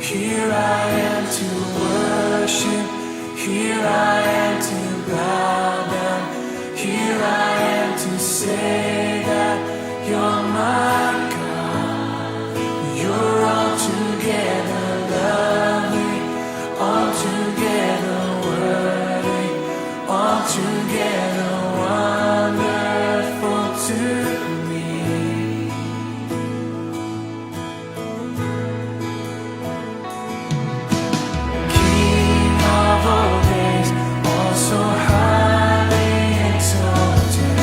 Here I am to worship. Here I am to bow down. Here I am to say that you're my God. You're altogether lovely, altogether worthy, altogether wonderful to me. King of all days, oh so highly exalted,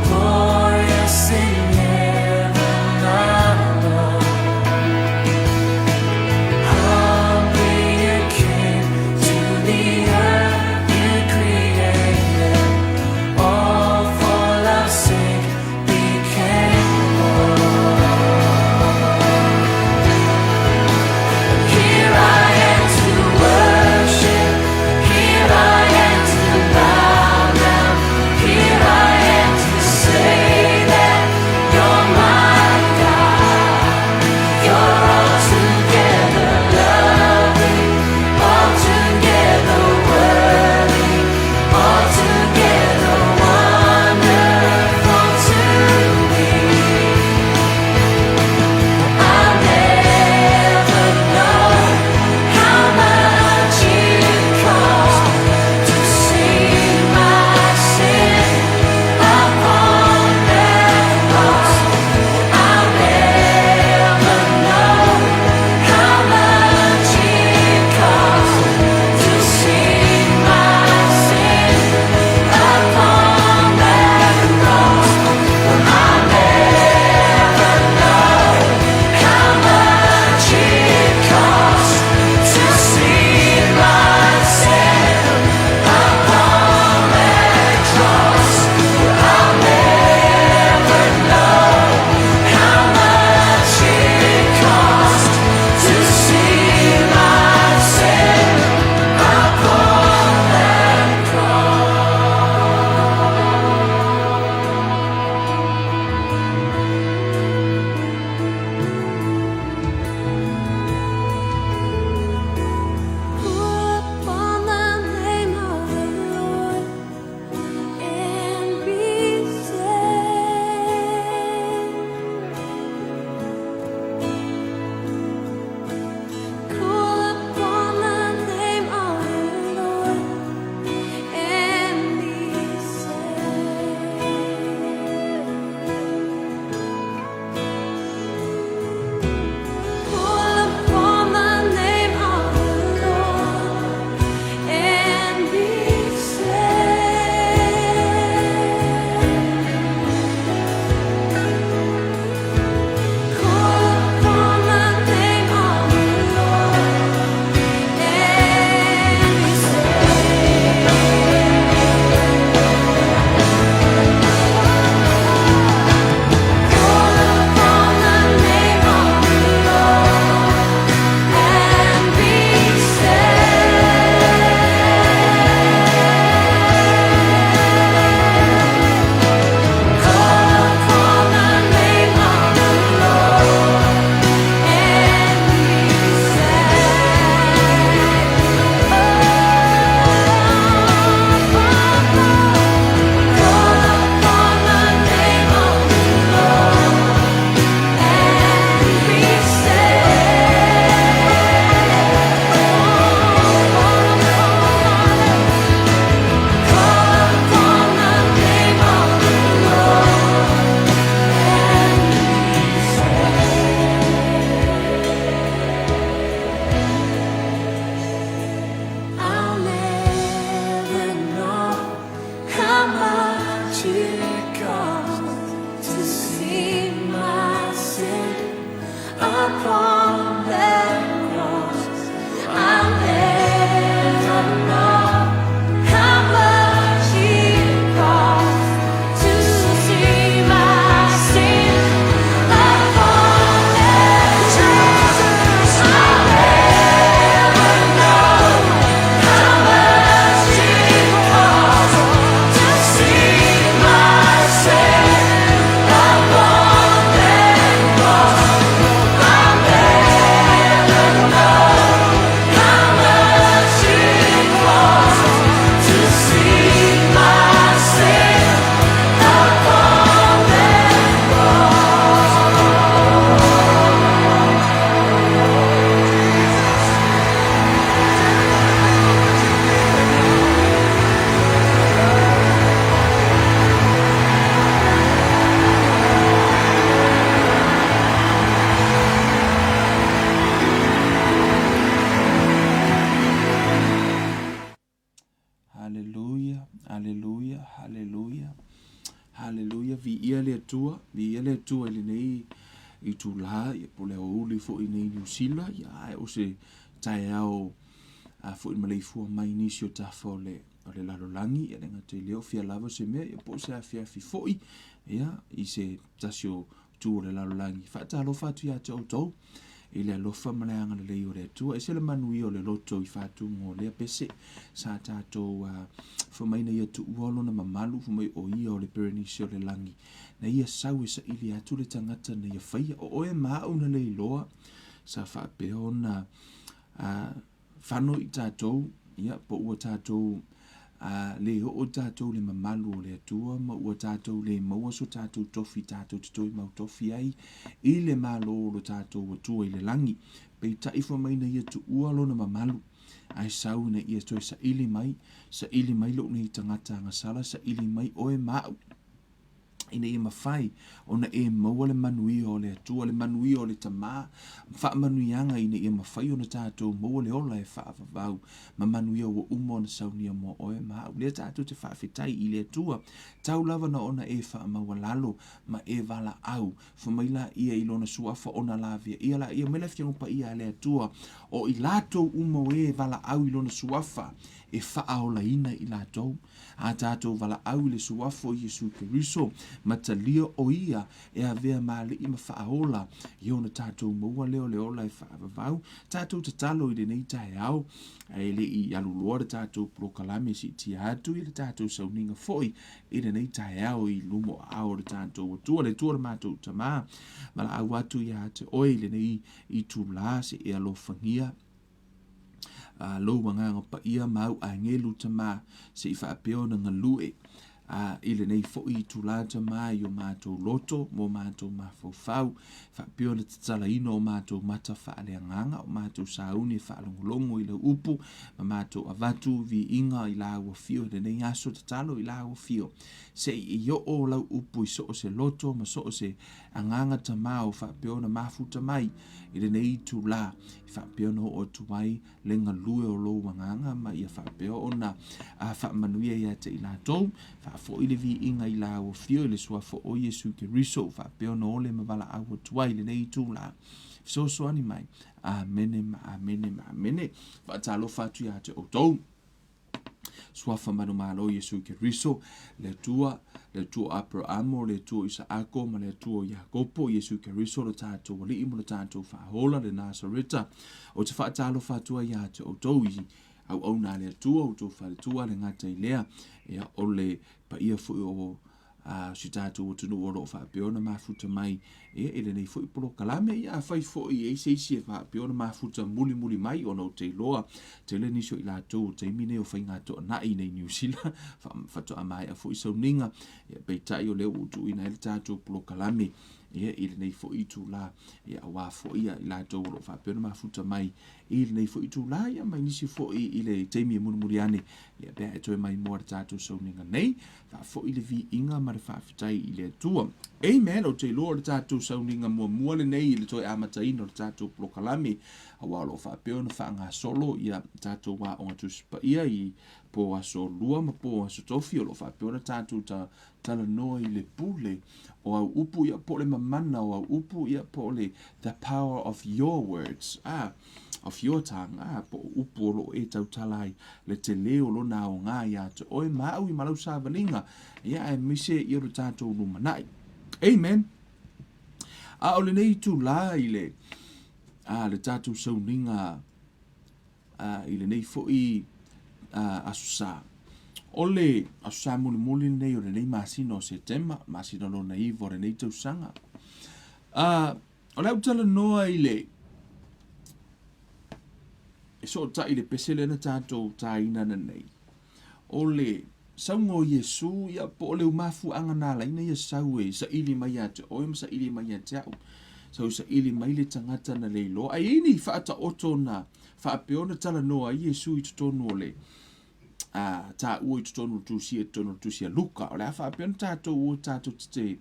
glorious in heaven above. Humbly you came to the earth you created, all for love's sake became one. Here I am to worship, here I am to bow down, here I am to say that you're my God. You're altogether lovely, altogether worthy, altogether wonderful to me. I'll never know how much it cost to see my sin upon that cross. I'll never know how much it cost to see my sin upon that cross. I'll never know how much it cost to see my sin upon that cross. I'll never know how much it cost to see my sin upon that cross. Call upon the name of the Lord and be saved. Call upon the name of the Lord and be saved. Call upon the name of the Lord and be saved. Call upon the name of the Lord and be saved. Call upon the name of the Lord and be saved. Call upon the name of the Lord and be saved. Call upon the name of the Lord and be saved. Call upon the name of the Lord and be saved. I'll never know how much it costs to see my sin upon that cross. I'll never know how much it costs to see my sin upon that cross. I'll never know how much it costs to see my sin upon that cross. I'll Atua, viia le Atua i lenei itulā, ia po o le aoauli foi i nei Niu Sila, ia ae o se taeao a foi maleifua mai nisi o tafa o le o le lalolagi, ia le gata i lea o fia lava se mea, ia po o se afiafi foi, ia i se tasi o itu o le lalolagi. Faatalofa atu ia te outou i le alofa ma le agalelei o le Atua. E ese le manuia o le loto i faatuga o lea pese sa tatou uh, fai mai na ia tuua lona mamalu, fai mai o ia o le Perenise o le lagi, na ia sau e saili atu le tagata na ia faia. O oe ma au na le iloa sa faapea ona uh, fano i tatou, ia, po ua tatou a, le oo tatou le mamalu o le Atua ma ua tatou le maua so tatou tofi tatou te toe mau tofi ai i le Malo o lo tatou Atua i le lagi. Peitai fai mai na ia tuua lona mamalu, ae sau ina ia toe saili mai, saili mai lou nei tagata agasala, saili mai oe ma au, ina ia mafai ona e maua le manuia o le Atua, le manuia o le Tama, faamanuiaga ina ia mafai ona tatou maua le ola e faavavau, ma manuia ua uma ona saunia mo oe ma au. Lea tatou te faafetai i le Atua, tau lava na ona e faamaualalo ma e valaau, fai mai laia i lona suafa ona lavea ia laia mai le Afioga Paia a le Atua, o i latou uma o e valaau i lona suafa, e faaolaina i latou. A tatou valaau i le Suafa o Iesu Keriso, ma talia o Ia e avea ma Alii ma Faaola, ia ona tatou maua lea o le ola e faavavau. Tatou tatalo i lenei taeao, ae le i alu loa le tatou polokalame siitia atu i le tatou sauniga foi i lenei taeao i luma o aao o le tatou Atua, le Atua o le matou Tama, valaau atu ia te Oe i lenei itulā, se i alofagia a lou agaga paia ma au agelu Tama, se i faapea ona galue a i lenei foi itulā Tama i o matou loto ma o matou mafaufau, faapea ona tatalaina o matou mata faaleagaga, o matou sauni e faalogologo i lau upu, ma matou avatu viiga i lau afio i lenei aso, tatalo i lau afio, se i oo lau upu i so o se loto ma so o se agaga Tama o faapea ona mafuta mai i lenei itulā i faapea ona oo atu ai le galue o lou agaga ma ia faapea ona faamanuia ia te i latou, faafoi le viiga i lau afio i le suafa o Iesu Keriso ua faapea ona ole ma valaau atu ai i lenei itulā. Fesoasoani mai. Amene ma amene ma amene. Faatalofa atu ia te outou. Suafa manumalo Iesu Keriso, le Atua, le Atua o Aperaamo, le Atua o Isaako ma le Atua o Iakopo, Iesu Keriso lo tatou Alii ma lo tatou Faaola, le Nasareta. Ou te faatalofa atu ai ia te outou i auauna a le Atua, outou faletua, le gata i lea, ia, o le paia foi o a si tatou atunuu o lo o faapea ona mafuta mai ia, i lenei foi polokalame. Ia, afai foi e i ai se isi e faapea ona mafuta mulimuli mai, ona ou te iloa tele nisi o i latou o taimi nei o faiga toanai nei Niu Sila, faatoa maea foi sauniga, ia, peitai o lea ua tuuina ai le tatou polokalame ia, i lenei foi itulā, ia, aua foi ia, i latou o lo o faapea ona mafuta mai i lenei foi itulā, ia, mai nisi foi i le taimi e mulimuli ane, ia, pe a e toe maimoa le tatou sauniga nei. Faafoi le viiga ma le faafetai i le Atua. Amen. Ou te iloa o le tatou sauniga muamua lenei i le toe amataina o le tatou polokalame, aua o lo o faapea ona faagasolo ia tatou aoga Tusi Paia i po aso lua ma po aso tofi, o lo o faapea ona tatou ta talanoa i le pule o au upu, ia po o le mamana o au upu, ia po o le the power of your words. Ah, of your tongue, ā, po o upu o lo o e tautala ai, le tele o lona aoga iā te oe ma au i ma lau savaliga, ia aemaise ia lo tatou lumanai. Amen. A o lenei itulā i le, a, le tatou sauniga a, i lenei foi a, Aso Sa. O le Aso Sa mulimuli lenei o lenei masina o Setema, masina lona iva o lenei tausaga. A, O le a ou talanoa i le e sootai i le pese lea na tatou taina ananei. O le sauga o Iesu, ia, po o le mafuaaga na ala ai ona ia sau e saili mai ia te oe ma saili mai ia te au. Sau e saili mai le tagata na le iloa. Ae i ai ni faataoto na faapea ona talanoa ai Iesu i totonu o le a taua i totonu o le tusi, i totonu o le tusi a Luka. O le a faapea ona tatou o tatou te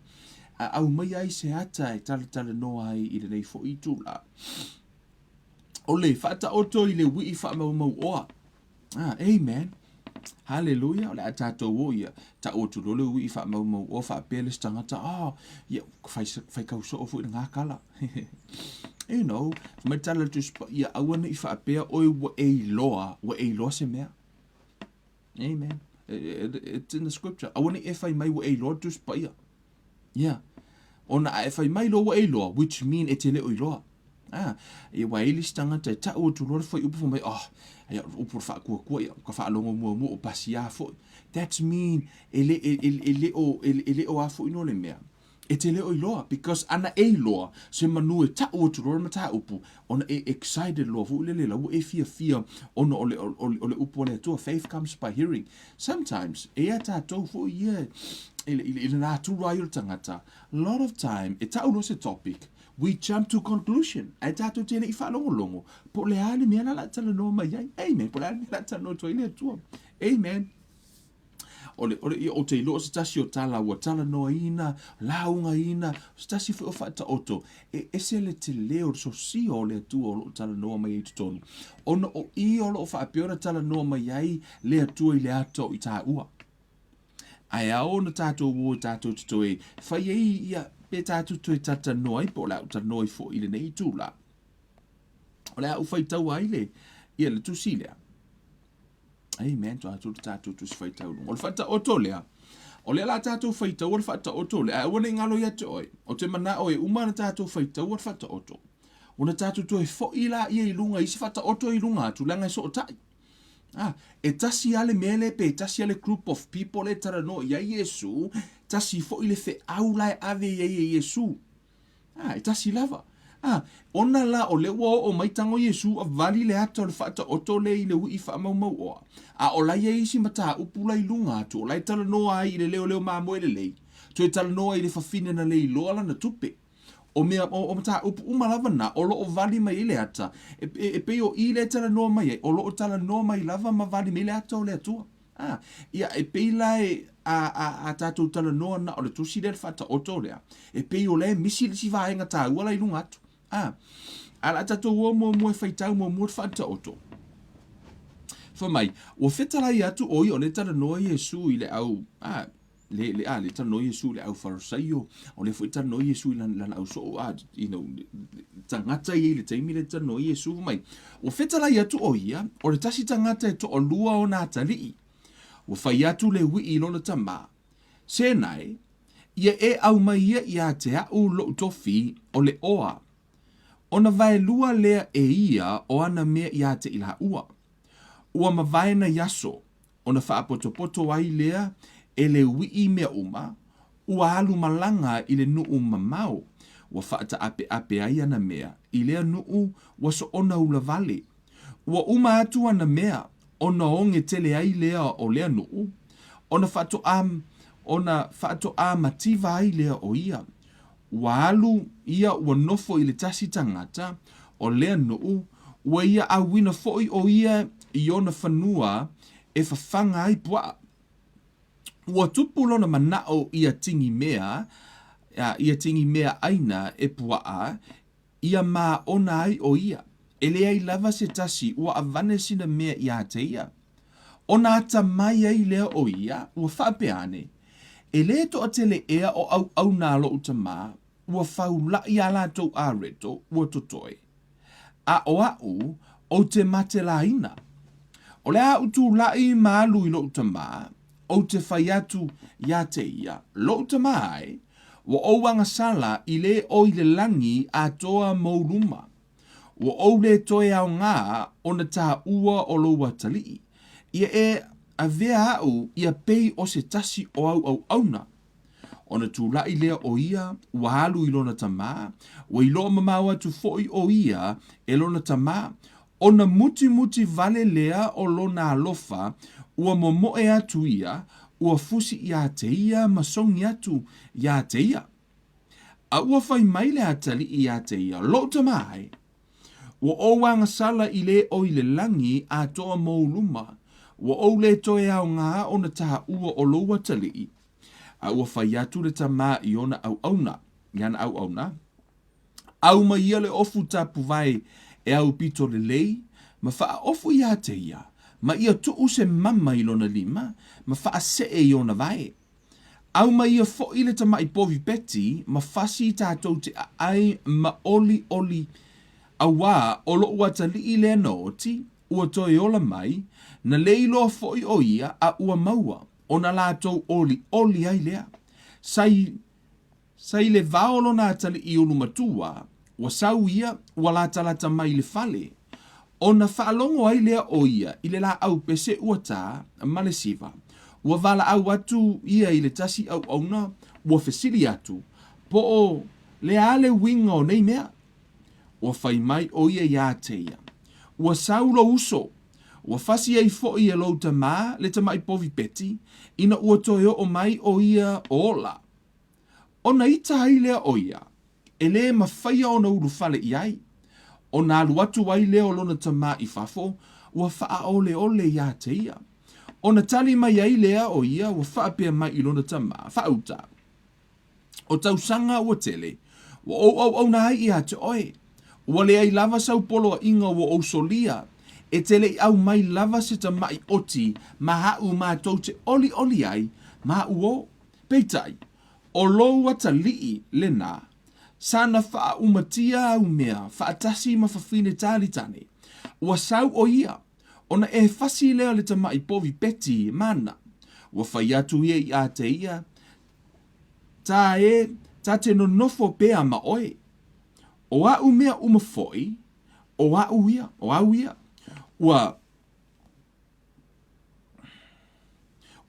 aumai ai se ata e talatalanoa ai i lenei foi itulā. O le faataoto i le uii faamaumauoa. Ah, amen. Haleluia, o le a tatou o ia, ta'u atu loa le ui'i faamaumauoa faapea le isi tagata, oh, ia, fai, fai kau soo foi lena tala. You know, fai mai le tala a le Tusi Paia, aua ne i faapea oe ua e iloa, ua e iloa se mea. Amen. It's in the scripture. Aua ne i e fai mai ua e iloa le Tusi Paia. Yeah. Ona a e fai mai loa ua e iloa, which mean e te le o iloa. Ah, ia ua e le isi tagata e ta'u atu loa le fuaiupu fai mai, oh, ia upu o le faakuakua, ia ka faalogo muamua o pasi a foi. That's mean e le, e, e, e le o, e, e le o a foi no le mea. E te le o iloa, because ana e iloa, se manu e ta'u atu loa le mataupu, ona e excited loa foi lele la ua e fiafia ona o le, o, o, o le upu a le Atua. Faith comes by hearing. Sometimes, e ia tatou foi ia i le, i le, i le natura ai o le tagata, lot of time, e ta'u loa se topic, we jump to conclusion, ae tatou te le i faalogologo, po o le a le mea la o le a talanoa mai ai. Amen. Po o le a le mea la a talanoa atu ai le Atua. Amen. O le, o le, ia, ou te iloa o se tasi o tala ua talanoaina, laugaina, o se tasi foi o faataoto, e ese le tele o le sosia o le Atua o lo o talanoa mai ai i totonu, ona o i o lo o faapea ona talanoa mai ai le Atua i le ata o i tāua. Ae ao ona tātou o e tātou te toe fai ai ia, pe tātou toe talanoa ai, po o le a ou talanoa ai foi i lenei itula. O le a ou faitaua ai le, ia le tusi lea. Amen. Tua atu le tatou tusi faitau luga. O le faataoto lea, o lea la tatou faitaua le faataoto lea, ae aua ne i galo ia te oe. Ou te manao e uma ona tatou faitaua le faataoto, ona tatou toe foi laia i luga i isi faataoto i luga atu, leaga e sootai. Ah, e tasi lava le mea lea pe tasi lava le group of people lea e talanoa i ai Iesu, tasi foi le feau la e ave i ai e Iesu. A, e tasi lava. A, ona la o lea ua oo mai tago Iesu a vali le ata o le faataoto lea i le ui'i faamaumauoa, a o la e i ai isi mataupu la i luga atu o la e talanoa ai i le leoleo mamoe lelei, toe talanoa i le fafine na le iloa lana tupe. O mea, o, o mataupu uma lava na o lo o vali mai ai le ata, e, e, e pei o i lea e talanoa mai ai, o lo o talanoa mai lava ma vali mai le ata o le Atua. A, ia, e pei la e, a, a, a tatou talanoa na o le tusi lea le faataoto lea, e pei o lea e misi le isi vaega taua la i luga atu. A, a la tatou o muamua e faitau muamua le faataoto. Fai mai, ua fetalai atu o ia o lea e talanoa Iesu i le au, a, le, le, a, le talanoa Iesu i le au Farisaio, o lea foi talanoa Iesu i lana, lana au soo, a, you know, tagata ia i le taimi lea talanoa Iesu mai. Ua fetalai atu o ia, o le tasi tagata e toalua ona atalii. Ua fai atu le ui'i i lona tamā, Sena e, ia e aumai ia ia te a'u lo'u tofi o le oa. Ona vaelua lea e ia o ana mea ia te i laua. Ua mavae nai aso, ona faapotopoto ai lea e le ui'i mea uma, ua alu malaga i le nuʻu mamao, ua faataapeape ai ana mea i lea nuʻu ua soona ula wale. Ua uma atu ana mea, ona oge tele ai lea o lea nuʻu, ona faatoa ona faatoa mativa ai lea o ia. Ua alu ia ua nofo i le tasi tagata o lea nuʻu, ua ia auina foi o ia i ona fanua e fafaga ai puaʻa. Ua tupu lona manaʻo ia tigi mea, ia tigi mea ʻaina e puaʻa, ia māʻona ai ʻo ia, e leai lava se tasi ua avane sina mea iā te ia. Ona atamai ai lea o ia, ua faapea ane, E lē toatele ea o ʻauʻauna a loʻu tamā, ua faulaʻi a lātou areto, ua totoe. A ʻo aʻu, ou te mate lāina. O le a aʻu tulaʻi ma alu i loʻu tamā, ou te fai atu iā te ia, loʻu tamā ae, ua ou agasala i lē ʻoi le lagi atoa mou luma. Ua ou lē toe aogā ona tāua o lou atalii, ia e avea aʻu ia pei o se tasi o au ʻauʻauna. Ona tulaʻi lea o ia, ua alu i lona tamā, ua iloa mamao atu foʻi o ia e lona tamā, ona mutimuti wale lea o lona alofa, ua momoe atu ia, ua fusi iā te ia ma sogi atu iā te ia. A ua fai mai le atalii iā te ia, Loʻu tamā e, ua ou agasala i lē ʻoi le lagi atoa mou luma, ua ou lē toe aogā ona tāua o lou atalii. A ua fai atu le tamā i ona ʻauʻauna, i ana ʻauʻauna, Aumai ia le ofu tapuvae e aupito lelei, ma faaofu iā te ia, Ma ia tuu se mama i lona lima, ma faasee i ona vae. Aumaia foi le tamai povi peti ma fasi tatou te aai ma olioli, auā o loʻu atalii lea na oti, ua toe ola mai, na le iloa foi o ia a ua maua, ona latou olioli ai lea. Sai Sa i le vao lona atalii ulu matua, ua sau ia, ua latalata mai i le fale. Ona faalogo ai lea o ia i le laau pese ua ta ma le siva. Ua valaau atu ia i le tasi auauna, ua fesili atu, Po o le a le uiga o nei mea? Ua fai mai o ia iā te ia, Ua sau lou uso, ua fasi ai foi e lou tamā le tamai povi peti, ina ua toe oo mai o ia o ola. Ona ita ai lea o ia, e lē mafaia ona ulufale i ai. Ona alu atu ai lea o lona tamā i fafo, ua faaoleole iā te ia. Ona tali mai ai lea o ia ua faapea mai i lona tamā, Faauta, o tausaga ua tele, ua ou auauna ai iā te oe. Ua leai lava sau poloaiga ua ou solia, e te le i aumai lava se tamaʻi oti ma aʻu matou te olioli ai ma aʻu o. Peitai, o lou atalii lenā, sana faaʻumatia au mea faatasi ma fafine talitane, ua sau ʻo ia, ona e fasi lea o le tamaʻi povi peti mana. Ua fai atu ia iā te ia, Ta e, ta te nonofo pea ma oe. O aʻu mea uma foi, o aʻu ia, o au ia. Ua.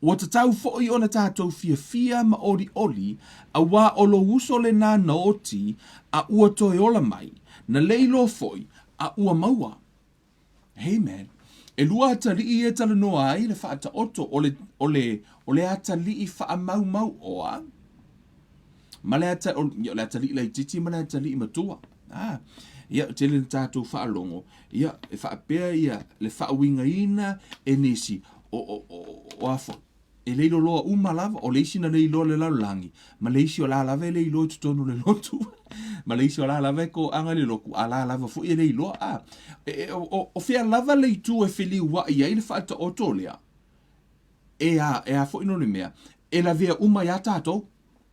Ua tatau foi ona tatou fiafia ma olioli, auā o lou uso lenā na oti, a ua toe ola mai, na lei loa foi, a ua maua. Amen. Elua atalii ia e talanoa ai le faataoto o le, o le, o le atalii faamaumau oa, ma le ata, o, ia, o le atalii laititi ma le atalii matua. Ah, ia, tele na tatou faalogo, ia, e faapea ia le faauigaina e nisi o, o, o, o a foi, e le iloloa uma lava, o le isi na le iloa le lalolagi, ma le isi o la lava e le iloa i totonu o le lotu, ma le isi o la lava e koaga i le lotu, a la lava foi e le iloa. Ah, e, e, o, o fea lava le itu e feliuaʻi ai le faataoto lea, e a, e a foi no le mea, e lavea uma iā tatou.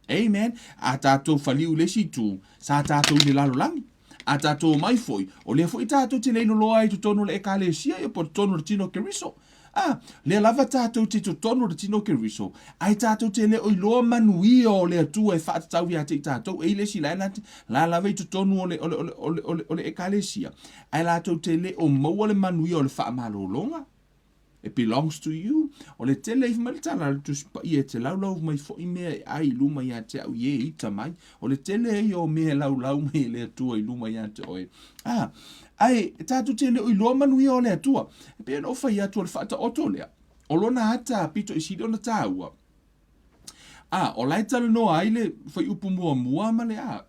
Amen. A tatou faliu i le isi itu, sa tatou i le lalolagi. A tatou omai foi, o lea foi tatou te leiloloa ai i totonu o le Ekalesia ia po o totonu o le tino o Keriso. A, lea lava tatou te i totonu o le tino o Keriso, ae tatou te le o iloa manuia o le Atua e faatatau ia te i tatou. E i le isi la, la lava i totonu o le, o le, o le, o le, o le, o le Ekalesia, ae latou te le o maua le manuia o le faamalologa. It belongs to you. O le tele ifo mai le tala a le Tusi Paia e te laulau mai foi mea e ai i luma ia te au i e ita mai. O le tele ia o mea e laulau mai e le Atua i luma ia te oe. Ah, ae tatou te le o iloa manuia o le Atua. E pei ona ou fai atu o le faataoto lea. O lona ata pito i sili ona tāua. Ah, o la e talanoa ai le fuaiupu muamua ma le a.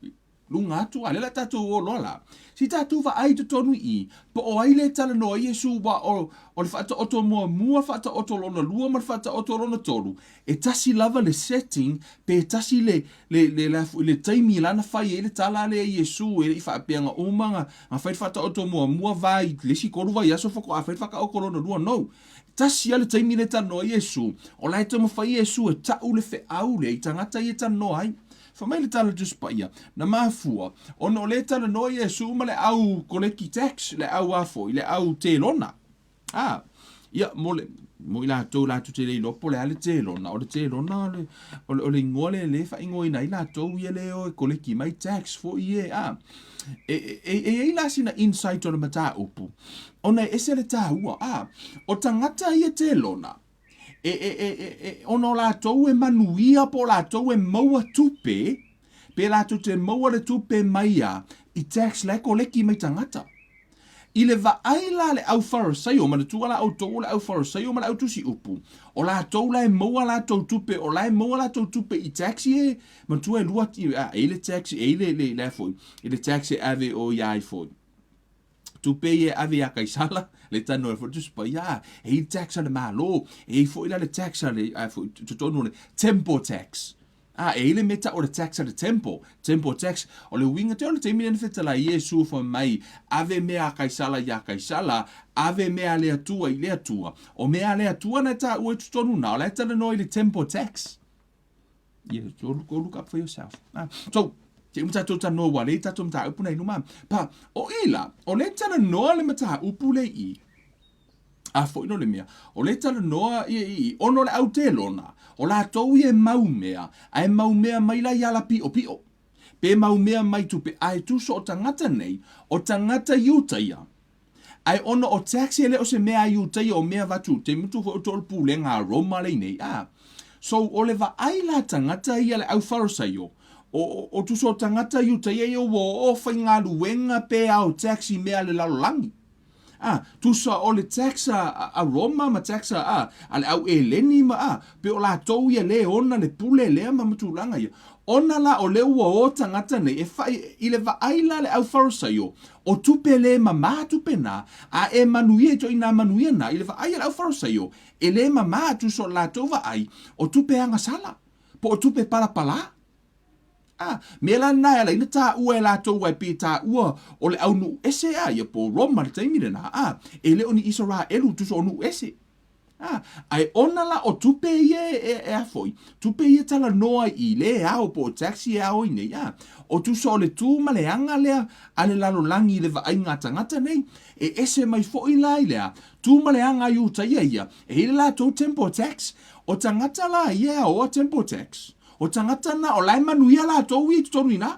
Luga atu, a lea la tatou o loa la. Si tatou vaai i totonu i i, po o ai lea e talanoa ai Iesu aua o, o le faataoto muamua, faataoto lona lua ma le faataoto lona tolu, e tasi lava le setting pe tasi le, le, le, le, le taimi la na fai ai le tala lea i Iesu e le i faapea na uma na, na fai le faataoto muamua va i le isi tolu vaiaso faatoa fai le faataoto lona lua. No. Tasi lava le taimi lea e talanoa ai Iesu, o la e taumafai Iesu e tau le feau lea i tagata ia e talanoa ai. Fai mai le tala Tusi Paia, na mafua, ona o lea e talanoa Iesu ma le au koleki tax, le au a foi, le au telona. A, ia, mo le, mo i latou latou te le iloa po o le a le telona, o le telona o le, o le, o le igoa lea lea e faaigoaina ai latou ia lea e o e koleki mai tax foi ia, a. E, e, e, e i ai la sina insight o le mataupu, ona e ese le taua, a, o tagata ia telona, e, e, e, e, e, ona o latou e manuia po o latou e maua tupe, pe latou te maua le tupe mai a i tax la e koleki mai tagata. I le vaai la le au Farisaio, manatua la outou o le au Farisaio ma le au tusi upu, o latou la e maua latou tupe, o la e maua latou tupe i tax e, manatua e lua, a, e i le tax, e i le, le, le, foi, i le tax e ave o ia ai foi. Tupe ia e ave iā Kaisala, le tano e foi Tusi Paia, a, e i le tax a le Malo, e i foi la le tax a le, a foi, totonu o le temple tax. A, e i ai le mea tau o le tax a le temple, temple tax, o le uiga te o le taimi lea na fetalai Iesu fai mai, ave mea a Kaisala iā Kaisala, ave mea a le Atua i le Atua. O mea a le Atua na e taua i totonu na, o la e talanoa i le temple tax. Yeah, go, go look up for yourself. Ah, so, te uma tātou talanoa ua lei tātou mataupu nei luma. Pa, o i la, o le talanoa le mataupu le i, a foi no le mea, o le talanoa i, i, i, ono le au te lona, o latou i e mau mea, a e mau mea mai la i ala pio pio. Pe mau mea mai tupe, a e tuso o tagata nei, o tagata Iuta ia. Ae ona o tax e le o se mea a Iutaia o mea vatu te mutu foi o to pulega a Roma lei nei a. So o le vaai la tagata ia le au Farisaio o o o tuso tagata Iutaia ia ua oo faigaluega pe ao tax i mea a le lalolagi. A, tusa o le tax a a Roma ma tax a a a le au Eleni ma a pe o latou ia le ona le pule lea ma ma tulaga ia. Ona la o lea ua o tagata nei e fai i le vaai la le au Farisaio O tupe lē mamā tupe na, a e manuia i toʻinā manuia na, i le vaai a le au Farisaio, e lē mamā atu so latou vaai, o tupe agasala, po o tupe palapalā. A, mea la lena e ala ai na tāua e latou ae pei e tāua o le au nuu ese a ia po o Roma i le taimi lena, a, e le o ni Isaraelu tusa o nuu ese. A, ae ona la o tupe ia e, e, e a foi, tupe ia talanoa i le ao po o taxi e ao ai nei, a, o tusa o le tū ma le aga lea a le lalolagi i le vaaiga a tagata nei, e ese mai foi la i le a, tū ma le aga a Iutaia ia, e i le latou temple tax, o tagata la ia e aoa temple tax, o tagata na o la e manuia latou ia i totonu i ina.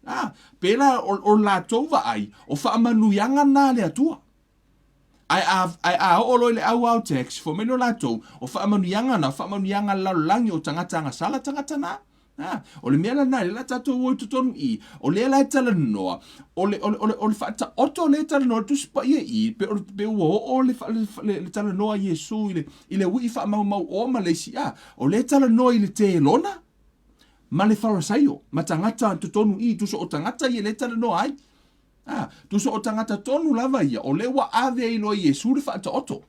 A, pēlā o, o latou vaai, o faamanuiaga na a le Atua. Ae a, ae a oo loa i le au ao tax, fai mai loa latou, o faamanuiaga na, o faamanuiaga a le lalolagi, o tagata agasala tagata na. A, o le mea lena, lea la tatou o i totonu i i, o lea la e talanoa, o le, o le, o le, o le faataoto lea e talanoa le Tusi Paia i i, pe, o, pe ua oo le, le, le, le talanoa a Iesu i le, i le ui'i faamaumau o ma le isi, a, o lea e talanoa i le telona ma le Farisaio, ma tagata totonu i i, tusa o tagata ia lea e talanoa ai. A, tusa o tagata tonu lava ia, o lea ua ave ai loa Iesu le faataoto.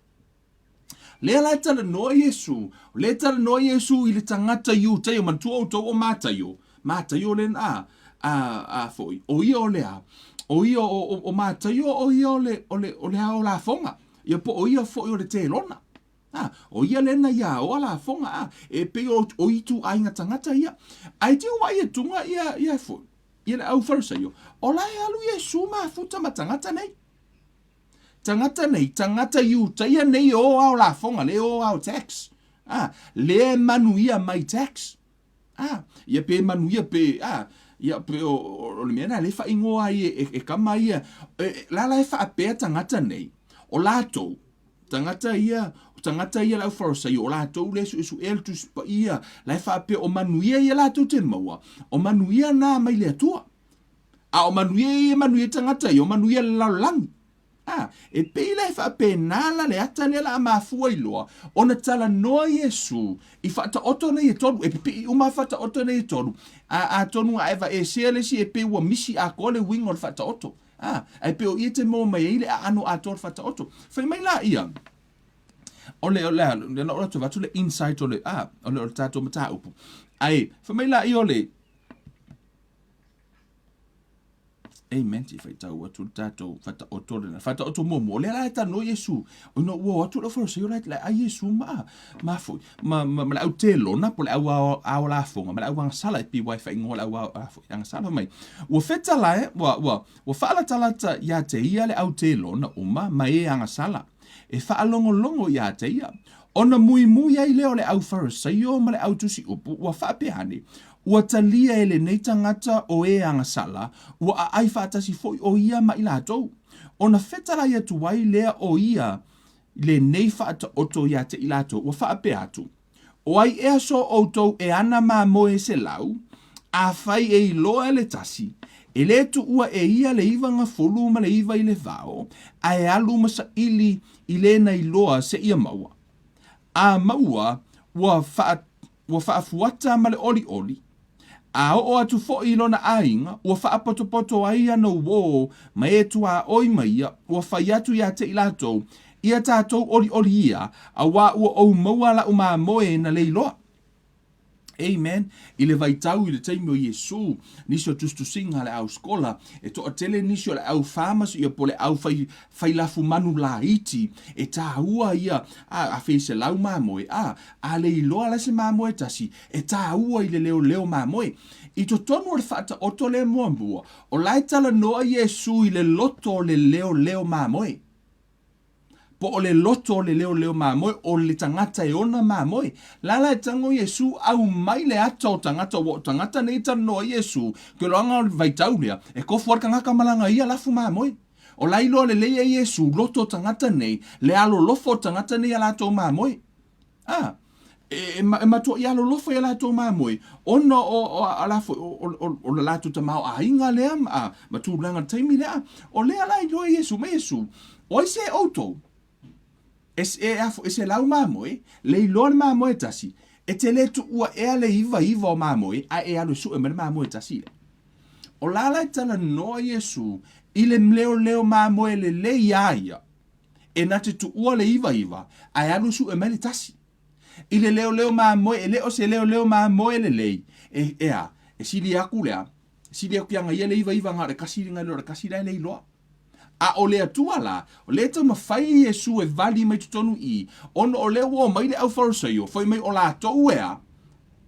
Lea la e talanoa Iesu, lea e talanoa Iesu i le tagata Iutaio, manatua outou o Mataio, Mataio le a, a, a foi, o ia o le a, o ia o, o, o Mataio o ia o le, o le, o le ao lafoga, ia po o ia foi o le telona. A, o ia lena ia aoa lafoga, a, e pei o, o ituaiga tagata ia. Ae te uai e tunga ia, ia foi. Ia le au Farisaio, o la e alu Iesu mafuta ma tagata nei. Tagata nei, tagata Iutaia nei e o ao lafoga, le o ao tax. Ah, le manuia mai tax. Ah, ia pe manuia pe, ah, ia pe o, o, o le mea na le faaigoa ai e, e, e kama ia. E, e, la la e faapea tagata nei, o latou, tagata ia, o tagata ia le au Farisaio, o latou le suesuea le Tusi Paia, la e faapea o manuia ia latou te maua, o manuia na mai le Atua. A o manuia ia e manuia tagata ia, o manuia le lalolagi. A, e pei la e faapena la le ata lea la a mafua i loa, ona talanoa Iesu i faataoto nei e tolu, e pipii uma faataoto nei e tolu, a atonu a e vaesea le isi e pei ua misi atoa le uiga o le faataoto. A, ae pei o ia te maua mai ai le aano atoa o le faataoto. Fai mai la ia, o le, o le, le, na o le avatu le insight o le, a, o le, o le tatou mataupu. Ae, fai mai la ia o le, Amen. Te whaitau atu le tātou whataoto rena. Whataoto muamua. O lea la e tano Iesu. O ina ua o atu le Farisai o la e ai Iesu ma, ma foi. Ma, ma, ma le au telona, po le au ao, ao lafoga, ma le au agasala e piwai whaingoa le au ao, a, foi, agasala mai. Ua fetalae, ua, ua, ua faalatalata iā te ia le au telona uma ma e agasala. E faalogologo iā te ia. Ona muimui ai lea o le au Farisaio ma le au tusi upu, ua faapea ane, Ua talia e lenei tagata o e agasala, ua aai faatasi foi o ia ma i latou. Ona fetalai atu ai lea o ia lenei faataoto iā te i latou, ua faapea atu, O ai ea so outou e ana mamoe se lau, afai e iloa le tasi, e lē tuua e ia le 99 i le vao, ae alu ma saili i le na iloa seia maua. A maua, ua faa, ua faafuata ma le olioli, A oo atu foi i lona aiga, ua faapotopoto ai ana uō ma e tuaoi ma ia, ua fai atu iā te i latou, Ia tatou olioli ia, auā ua ou maua laʻu mamoe na leiloa. Amen. I le vaitau i le taimi o Iesu, nisi o tusitusiga a le au skola, e toatele nisi o le au farmers ia po o le au fai, fai lafu manu laiti, e tāua ia a, 1,100 mamoe, a, a le iloa la se mamoe tasi, e tāua i le leoleo mamoe. I totonu o le faataoto lea muamua, o la e talanoa Iesu i le loto o le leoleo mamoe. Po o le loto o le leoleo mamoe, o le tagata e ona mamoe. La la e tago Iesu aumai le ata o tagata, ua o tagata nei e talanoa ai Iesu, ke loaga o le vaitau lea, e kofu a le kagaka ma lana ia lafu mamoe. O la iloa lelei e Iesu loto o tagata nei, le alolofa o tagata nei ia latou mamoe. A, e, e, e matuai alolofa ia latou mamoe, ona o, o, o, la foi, o, o, o le latou tamaoaiga lea ma, ma tulaga le taimi lea. O lea la iloa Iesu, mai Iesu, o ai se outou? E, e, e, e se lau mamoe, le iloa le mamoe tasi, e te le tuua ea le iva iva o mamoe, a e alu e sue mai le mamoe tasi lea. O la la e talanoa Iesu i le leoleo mamoe lelei iā ia. E na te tuua le ivaiva, ae alu sue mai le tasi. I le leoleo mamoe, e le o se leoleo mamoe lelei, e, e a, e sili aku lea, sili aku iā ia le ivaiva na o le kasi nai lo le kasi la e le iloa. A o le Atua la, o lea e taumafai Iesu e vali mai totonu i i, ona o lea ua omai le au Farisaio, fai mai o latou e a,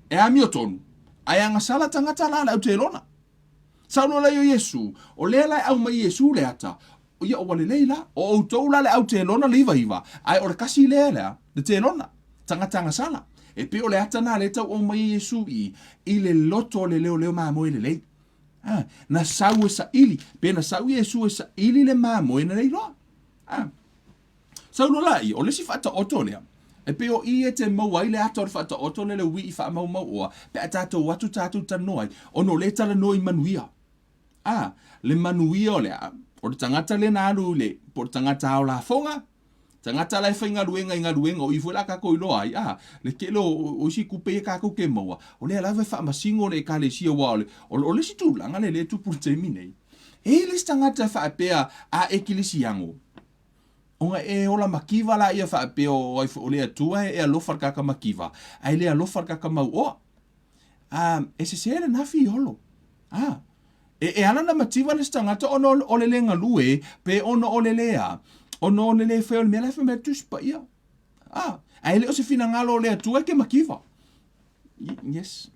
e amiotonu, ae agasala tagata la le au telona. Saunoa lea o Iesu, o lea la e aumai Iesu le ata, ia ua lelei la, o outou la le au telona le ivaiva, ae o le kasi lea lea, le telona, tagata agasala. E pei o le ata na lea e tau aumai e Iesu i, i le loto o le leoleo mamoe lelei. A, na sau e saili, pe na sau Iesu e saili le mamoe na le iloa. A, Saunoa laia, o le isi faataoto lea, e pei o i e te maua ai le ata o le faataoto lea le uii faamaumau oa, pe a tatou o atu tatou talanoa ai, ona o lea e talanoa i manuia. A, le manuia o le a? O le tagata lea na alu i le, po o le tagata ao lafoga, tagata la e faigaluega i galuega, o i foi la tatou iloa ai, a, le tele o, o isi tupe ia tatou te maua, o lea lava e faamasino le Ekalesia, aua o le, o le isi tulaga lea lea e tupu i le taimi nei. E i ai le isi tagata e faapea, a ekilisiano, Ona e ola mativa laia faapea o ai foi o le Atua e alofa le kaka mativa, ae le alofa le kaka mauoa. A, e sese lena fiolo. A, e, e ala na mativa le isi tagata ona o le le galue, pe ona o le le a, ona o le le fai o le mea la e fai mai le Tusi Paia. A, ae le o se finagalo o le Atua e ke mativa. Yes.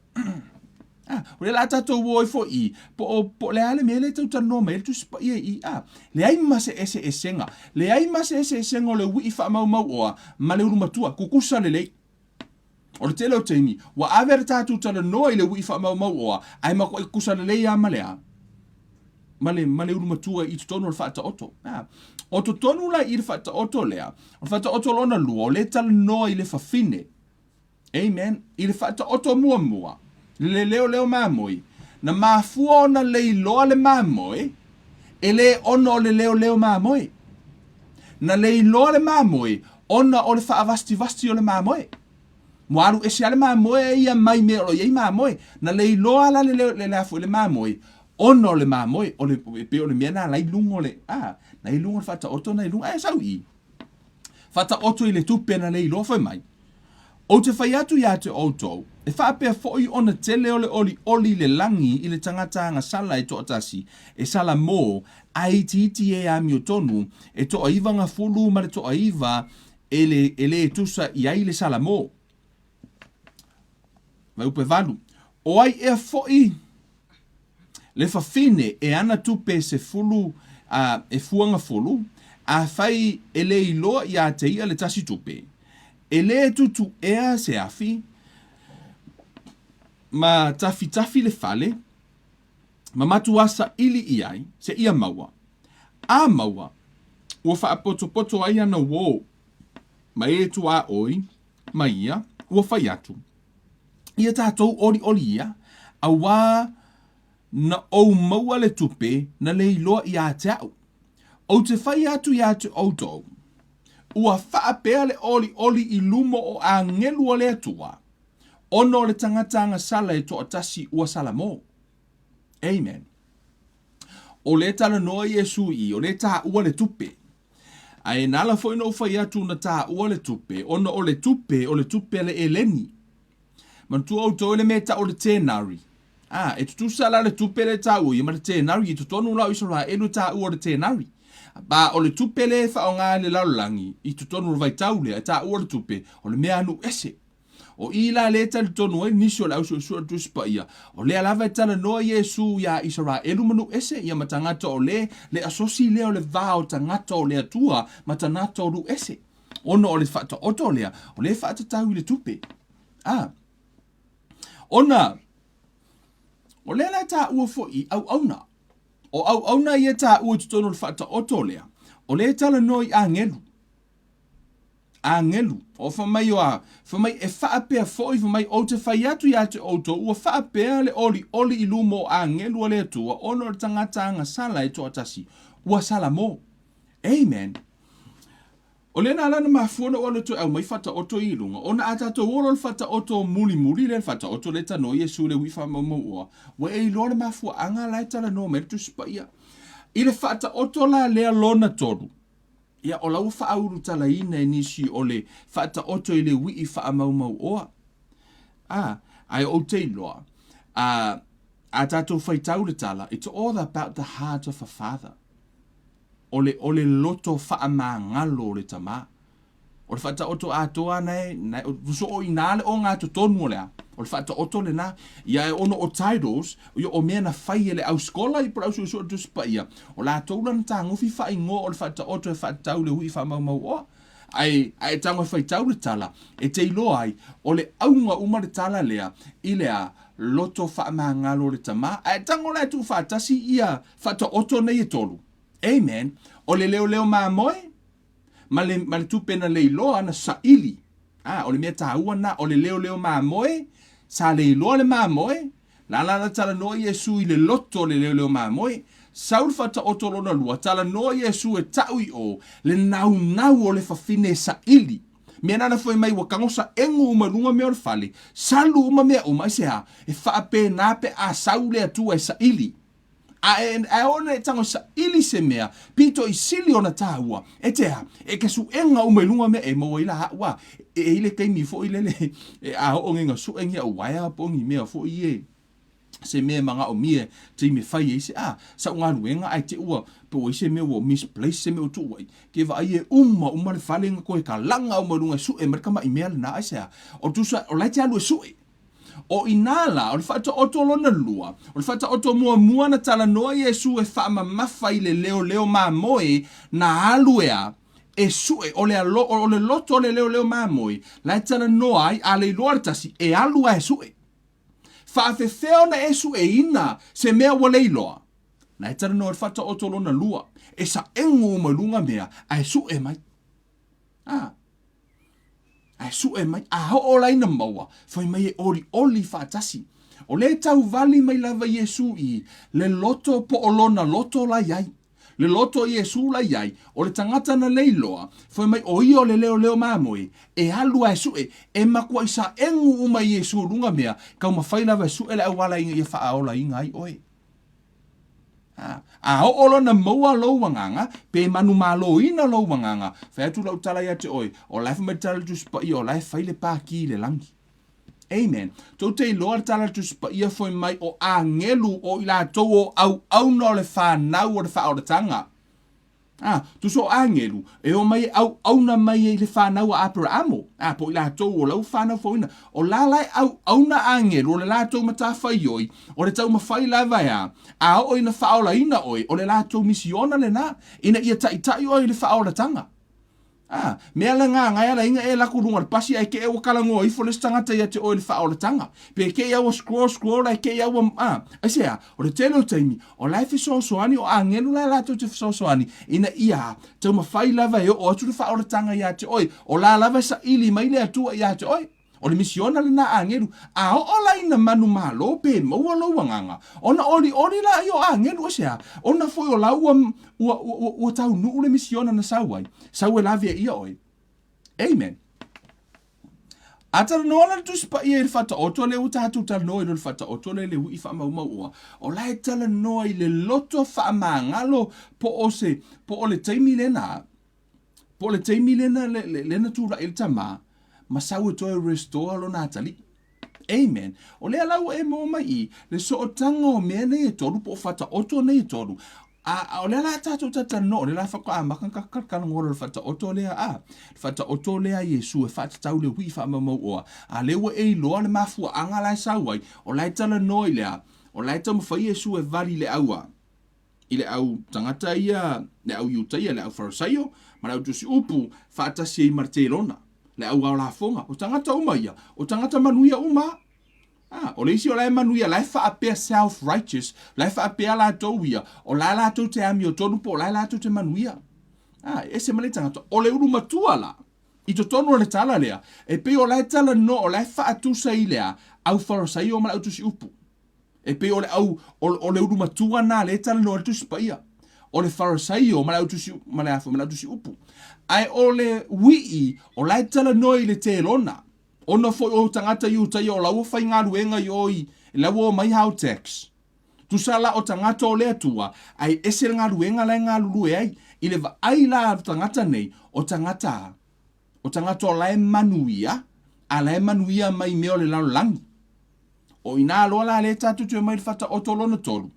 Ah, o lea la tatou o ai foi i, po o, po o le a le mea lea e tau talanoa mai ai le Tusi Paia i i, ah, leai ma se eseesega, leai ma se eseesega o le uii faamaumau oa ma le ulu matua, kukusa lelei. O le tele o taimi, ua ave le tatou talanoa i le uii faamaumau oa, ae matuai kukusa lelei lava ma le a? Ma le, ma le ulu matua i totonu o le faataoto. Ah, o totonu la i le faataoto lea, o le faataoto lona lua, o lea e talanoa i le fafine. Amen. I le faataoto muamua, le leoleo mamoe, na mafua ona leiloa le mamoe, e le ona o le leoleo mamoe. Na leiloa le mamoe ona o le faavastivasti o le mamoe. Ua alu ese lava le mamoe ia mai mea o lo o i ai mamoe. Na leiloa la le, le, le, le, le mamoe ona o le mamoe, o le, e pei o le mea na la i luga o le, a, na i luga o le faataoto na i luga, ae sau i i. Faataoto i le tupe na leiloa fai mai. Ou te fai atu iā te outou, e faapea foi ona tele o le olioli i le lagi i le tagata agasala e toatasi, e sala mō, ae itiiti e amiotonu, e toaiva gafulu ma le toaiva e le, e lē tusa i ai le sala mō. Vaeupe valu. O ai ea foi le fafine e ana tupe sefulu a e fuagafulu, afai e le iloa iā te ia le tasi tupe, e lē tutu ea se afi ma tafitafi le fale, ma matuā saili i ai, seia maua. A maua, ua faapotopoto ai ana uō, ma e tuaoi ma ia, ua fai atu. Ia tatou olioli ia, auā na ou maua le tupe na le iloa iā te a'u. Ou te fai atu iā te outou, ua faapea le olioli i luma o agelu o le Atua, ona o le tagata agasala e toatasi ua salamō. Amen. O lea talanoa Iesu i, o lea taua le tupe. Ae na ala foi ona ou fai atu na taua le tupe, ona o le tupe, o le tupe a le eleni. Manatua outou i le mea e tau o le tenari. A, e tutusa la le tupe lea e taua ia ma le tenari i totonu la o Isaraelu e taua o le tenari. A o le tupe lea e faaaoga e le lalolagi i totonu o le vaitau lea e taua o le tupe, o le mea alu ese. O i la lea e talitonu ai nisi o le ausuesue o le Tusi Paia, o lea lava e talanoa Iesu iā Isaraelu ma nuu ese, ia ma tagata o le, le asosi lea o le va o tagata o le Atua ma tagata o nuu ese. Ona o le faataoto lea, o lea e faatatau i le tupe. A. Ona, o lea la e taua foi i auauna. O auauna ia e taua i totonu o le faataoto lea, o lea e talanoa i agelu. Agelu, o fai mai o a, fai mai e faapea foi, fai mai ou te fai atu ia te outou, ua faapea le olioli i luma o agelu a le Atua, ona o le tagata agasala e toatasi, ua salamo. Amen. O lea na ala ona mafua ona ou alu e toe aumai faataoto i luga, ona a tatou o loa i le faataoto mulimuli lea, le faataoto lea e tanoa Iesu i le ui'i faamaumauoa, ua e iloa le mafuaaga la e talanoa mai ai le Tusi Paia. I le faataoto la lea lona tolu, ia o la ua faaulutalaina e nisi o le faataoto i le ui'i faamaumauoa. A, ae ou te iloa, a, a tatou faitau le tala, it's all about the heart of a father. O le, o le loto faamagalo o le tama. O le faataoto atoa na e, na e, soo i nā le ogatotonu o le a, o le faataoto lenā. Ia e ono o titles, ia o mea na fai e le au skola i po o le au suesue o le Tusi Paia, o latou la na tagofi faaigoa o le faataoto e faatatau i le hui faamaumauoa. Ae, a e tago e faitau le tala, e te iloa ai, o le auga uma le tala lea i le a, loto faamagalo o le tama. A e tago la e tuufaatasi ia faataoto nei e tolu. Amen. O le leoleo mamoe, ma le, ma le tupe na leiloa na saili. A, o le mea taua na, o le leoleo mamoe, sa leiloa le mamoe, la la la talanoa Iesu i le loto o le leoleo mamoe, sau le faataoto lona lua, talanoa Iesu e ta'u i o, le naunau o le fafine e saili. Mea nana foi mai ua tagosa egu uma i luga mea o le fale, salu uma mea uma, aisea? E faapena pe a sau le Atua e saili. A e, ae oo ina e tago e saili se mea, pito i sili ona tāua, e te a, e ke suʻega uma i luga mea e maua ai la aʻu a, e i le taimi foi lele, e a oo nge nga suʻe nge au waea po o ni mea foi e, se mea e manaʻomia e taimi e fai ai se a, saʻu galuega ae te ua, pe ua i se mea ua misplace se mea ua tuu ai, ke vaai e uma uma le fale nga koe kalaga uma i luga e suʻe mai le kamaʻi mea lena, aisea? O tusa, o la e te alu e suʻe. O inā lā, o le faataoto lona lua, o le faataoto muamua na talanoa Iesū e faamamafa i le leoleo mamoe na alu e a, e suʻe, o le alo, o le loto o le leoleo mamoe, la e talanoa ai, a leiloa le tasi, e alu a e suʻe. Faafefea ona e suʻeina se mea ua leiloa? La e talanoa i le faataoto lona lua, e saʻego uma i luga mea, a e suʻe mai. A. Ae suʻe mai, a oo la ina maua, fai mai e olioli faatasi. O lea e tauvali mai lava Iesū i le loto po o lona loto la i ai. Le loto o Iesū la i ai, o le tagata na leiloa, fai mai o ia o le leoleo mamoe, e alu a e suʻe, e makuaʻi saʻegu uma Iesū luga mea, taumafai lava e suʻe le auala ina ia faaolaina ai oe. A, a oo loa na maua lou agaga, pe manumaloina lou agaga, fai atu lau tala ia te oe, o la e fai mai le tala le Tusi Paia, o la e fai le pākī i le lagi. Amen. Tou te iloa le tala le Tusi Paia foi mai o agelu o i latou o auauna o le whanau o le whaorataga. Ā, tusa o āngelu, e omai e auauna mai ai i le whānau a Aperaamo, ā, po i latou o lau whānau fouina, o la la e auauna āngelu, o le latou matawhaioi, o le taumawhai lava e a, a oo ina whaolaina oe, o le latou misiona lena, ina ia ta'ita'i oe i le whaolatanga. Ā, mea la ngā ngai ala inga e laku lunga le pasi ae ke e ua kalagoa ifo le isi tagata ia te oe i le faaolataga. Pe ke ia ua scroll scroll ae ke ia ua, ā, aisea, o le tele o taimi, o la e fesoasoani, o agelu la e latou te fesoasoani, ina ia taumafai lava e oo atu le faaolataga ia te oe, o la lava e saili mai le Atua ia te oe. O le misiona lena agelu, a oo la ina manumalo pe maua lou agaga, ona olioli la ia o agelu, aisea? Ona foi o la ua, ua, ua, ua taunuu le misiona na sau ai, sau e lavea ia oe. Amen. A talanoa la le Tusi Paia i le faataoto lea ua tatou talanoa i le faataoto lea i le ui'i faamaumauoa, o la e talanoa i le loto faamagalo po o se, po o le taimi lena, Po o le taimi lena, lena tulai le tama, ma sau e toe restore lona atalii. Amen. O lea la ua e maua mai i le sootaga o mea nei e tolu po o faataoto nei e tolu. A, a o lea la tatou talatalanoa, o lea la faatoa amata ona tatou talatalanoa loa i le faataoto lea, a, le faataoto lea a Iesu e faatatau i le uii faamaumauoa. A lea ua e iloa le mafuaaga la e sau ai, o la e talanoa i le a? O la e taumafai Iesu e vali i le au a? I le au tagata ia, le au Iutaia, le au Farisaio, ma le au tusi upu, faatasi ai ma le Telona, le au ao lafoga. O tagata uma ia, o tagata manuia uma. A, o le isi o la e manuia, la e faapea self righteous, la e faapea latou ia, o la latou te amiotonu po o la latou te manuia. A, e ese ma le tagata. O le ulu matua la, i totonu o le tala lea, e pei o la e talanoa, o la e faatusa i le a, au Farisaio ma le au tusi upu. E pei o le au, o, o le ulu matua na le talanoa le Tusi Paia. O le Farisaio ma le au tusi, ma le afu, ma le au tusi upu. Ae o le uii, o la e talanoa i le telona. Ona foi o tagata Iutaia o la ua faigaluega i o i, la ua omai how tax. Tusa la o tagata o le Atua, ae ese le galuega la e galulue ai. I le vaai la a tagata nei, o tagata a, o tagata o la e manuia, a la e manuia mai mea o le lalolagi. O inā loa la lea tatou te omai i le Faataoto lona tolu,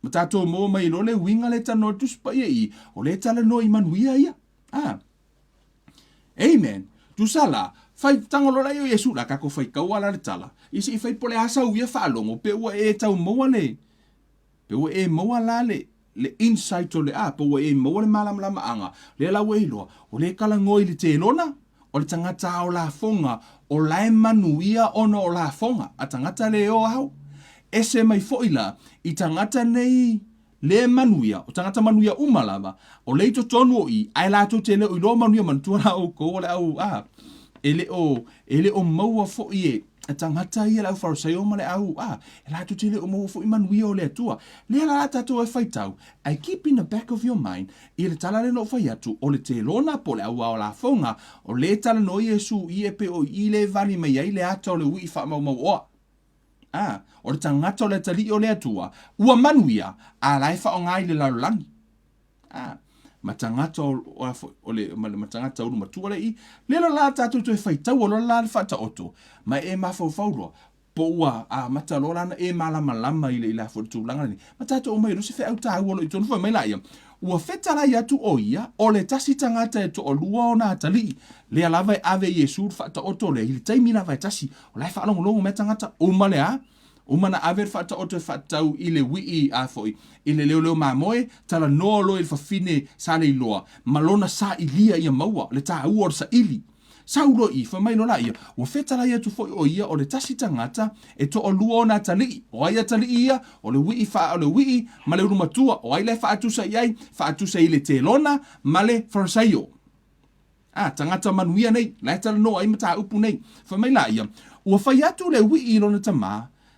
ma tatou maua mai loa le uiga lea e talanoa le Tusi Paia i, o lea e talanoa i manuia ia. Ah. Amen. Tusa la, fai tago loa la ia o Iesu la tatou faitaua la le tala, ia se i fai po o le a sau ia faalogo pe ua e tau maua le, Pe ua e maua la le, le insight o le a, pe ua e maua le malamalamaaga, lea la ua e iloa, o lea e talanoa i le telona, o le tagata ao lafoga, o la e manuia ona o lafoga a tagata le o ao. Ese mai foi la i tagata nei le manuia, o tagata manuia uma lava, o lea i totonu o i, ae latou te le o iloa manuia, manatua la outou o le au, a, e le o, e le o maua foi e, e tagata ia le au Farisaio ma le au, a, e latou te le o maua foi manuia o le Atua. Lea la tatou e faitau, ae keep in the back of your mind, i le tala lea na ou fai atu, o le telona po o le au ao lafoga, o lea e talanoa Iesu i e pei o i le vali mai ai le ata o le uii faamaumauoa. A, o le tagata o le atalii o le Atua, ua manuia, a la e faaaoga i le lalolagi. A, ma tagata o, o, o le, ma, ma tagata ulu matua le i, lea la la tatou toe faitaua loa la le faataoto, ma e mafaufau loa, po ua amata loa la ona e malamalama i le, i le a foi le tulaga lenei, ma tatou omai loa se feau taua o lo o i totonu. Fai mai laia, ua fetalai atu o ia, o le tasi tagata e toalua ona atalii, lea lava e ave e Iesu le faataoto lea i le taimi lava e tasi, o la e faalogologo mai tagata, uma le a? Uma na ave le faataoto e faatatau i le uii a foi, i le leoleo mamoe, talanoa loa i le fafine sa le iloa, ma lona sailia ia maua, le taua o le saili. Sau loa i, fai mai loa laia, ua fetalai atu foi o ia o le tasi tagata e toalua ona atalii. O ai atalii ia? O le uii faa, o le uii ma le ulu matua. O ai la e faatusa i ai? Faatusa i le Telona ma le Farisaio. A, tagata manuia nei, la e talanoa ai mataupu nei. Fai mai laia, ua fai atu le uii i lona tamā,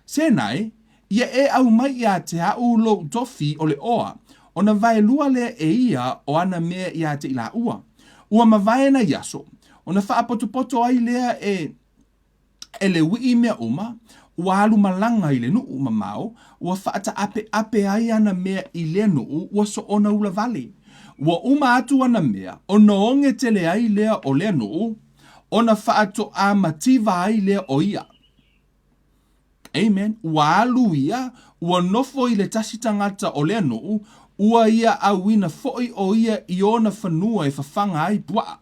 Sena e, ia e aumai iā te a'u lou tofi o le oa, ona vaelua lea e ia o ana mea iā te i lāua. Ua mavae nai aso, ona faapotopoto ai lea e e le uii mea uma, ua alu malaga i le nuu mamao, ua faataapeape ai ana mea i lea nuu ua soona ula wale. Ua uma atu ana mea, ona oge tele ai lea o lea nuu, ona faatoa mativa ai lea o ia. Amen. Ua alu ia, ua nofo i le tasi tagata o lea nuu, ua ia auina foi o ia i ona fanua e fafaga ai puaa.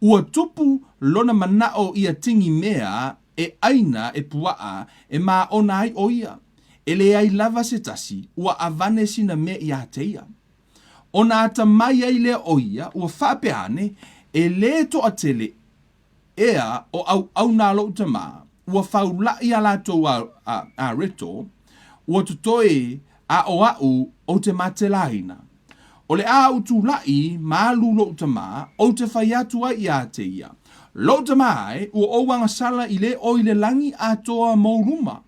Ua tupu lona manao ia tigi mea e aina e puaa e maona ai o ia. E leai lava se tasi ua avane sina mea iā te ia. Ona atamai ai lea o ia, ua faapea ane, e le toatele ea o auauna a lou tamā, ua faulaʻi a latou areto, ua totoe a o aʻu ou te matelaina. O le a ou tulaʻi ma alu lou tamā, ou te fai atu ai iā te ia, Lou tamā ae, ua ou agasala i le ʻoi le lagi atoa mou luma.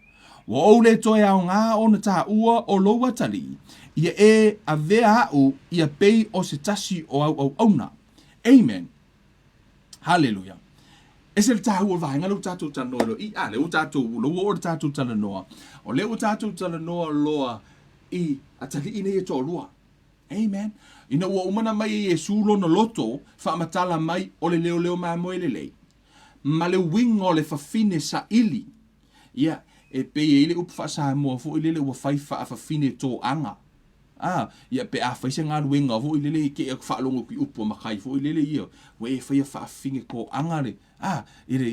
Ua ou le toe aogā ona tāua o lou atalii, ia e avea aʻu ia pei o se tasi o au auauna. Amen. Haleluia. Ese le tāua o le vaega lea ua tatou talanoa loa i, a, lea ua tatou, lea ua oo le tatou talanoa. O lea ua tatou talanoa loa i atalii nei e toalua. Amen. Ina ua uma ona mai e Iesu lona loto, faamatala mai o le leoleo mamoe lelei. ma le uiga o le fafine saili. Ia, e pei e i ai le upu faa-Samoa foi lele ua fai faafafine toaga. A, ia pe a fai se galuega foi lele e te i faalogo atu i upu a matai foi lele ia, ua e faia faafafine toaga le, a, i le,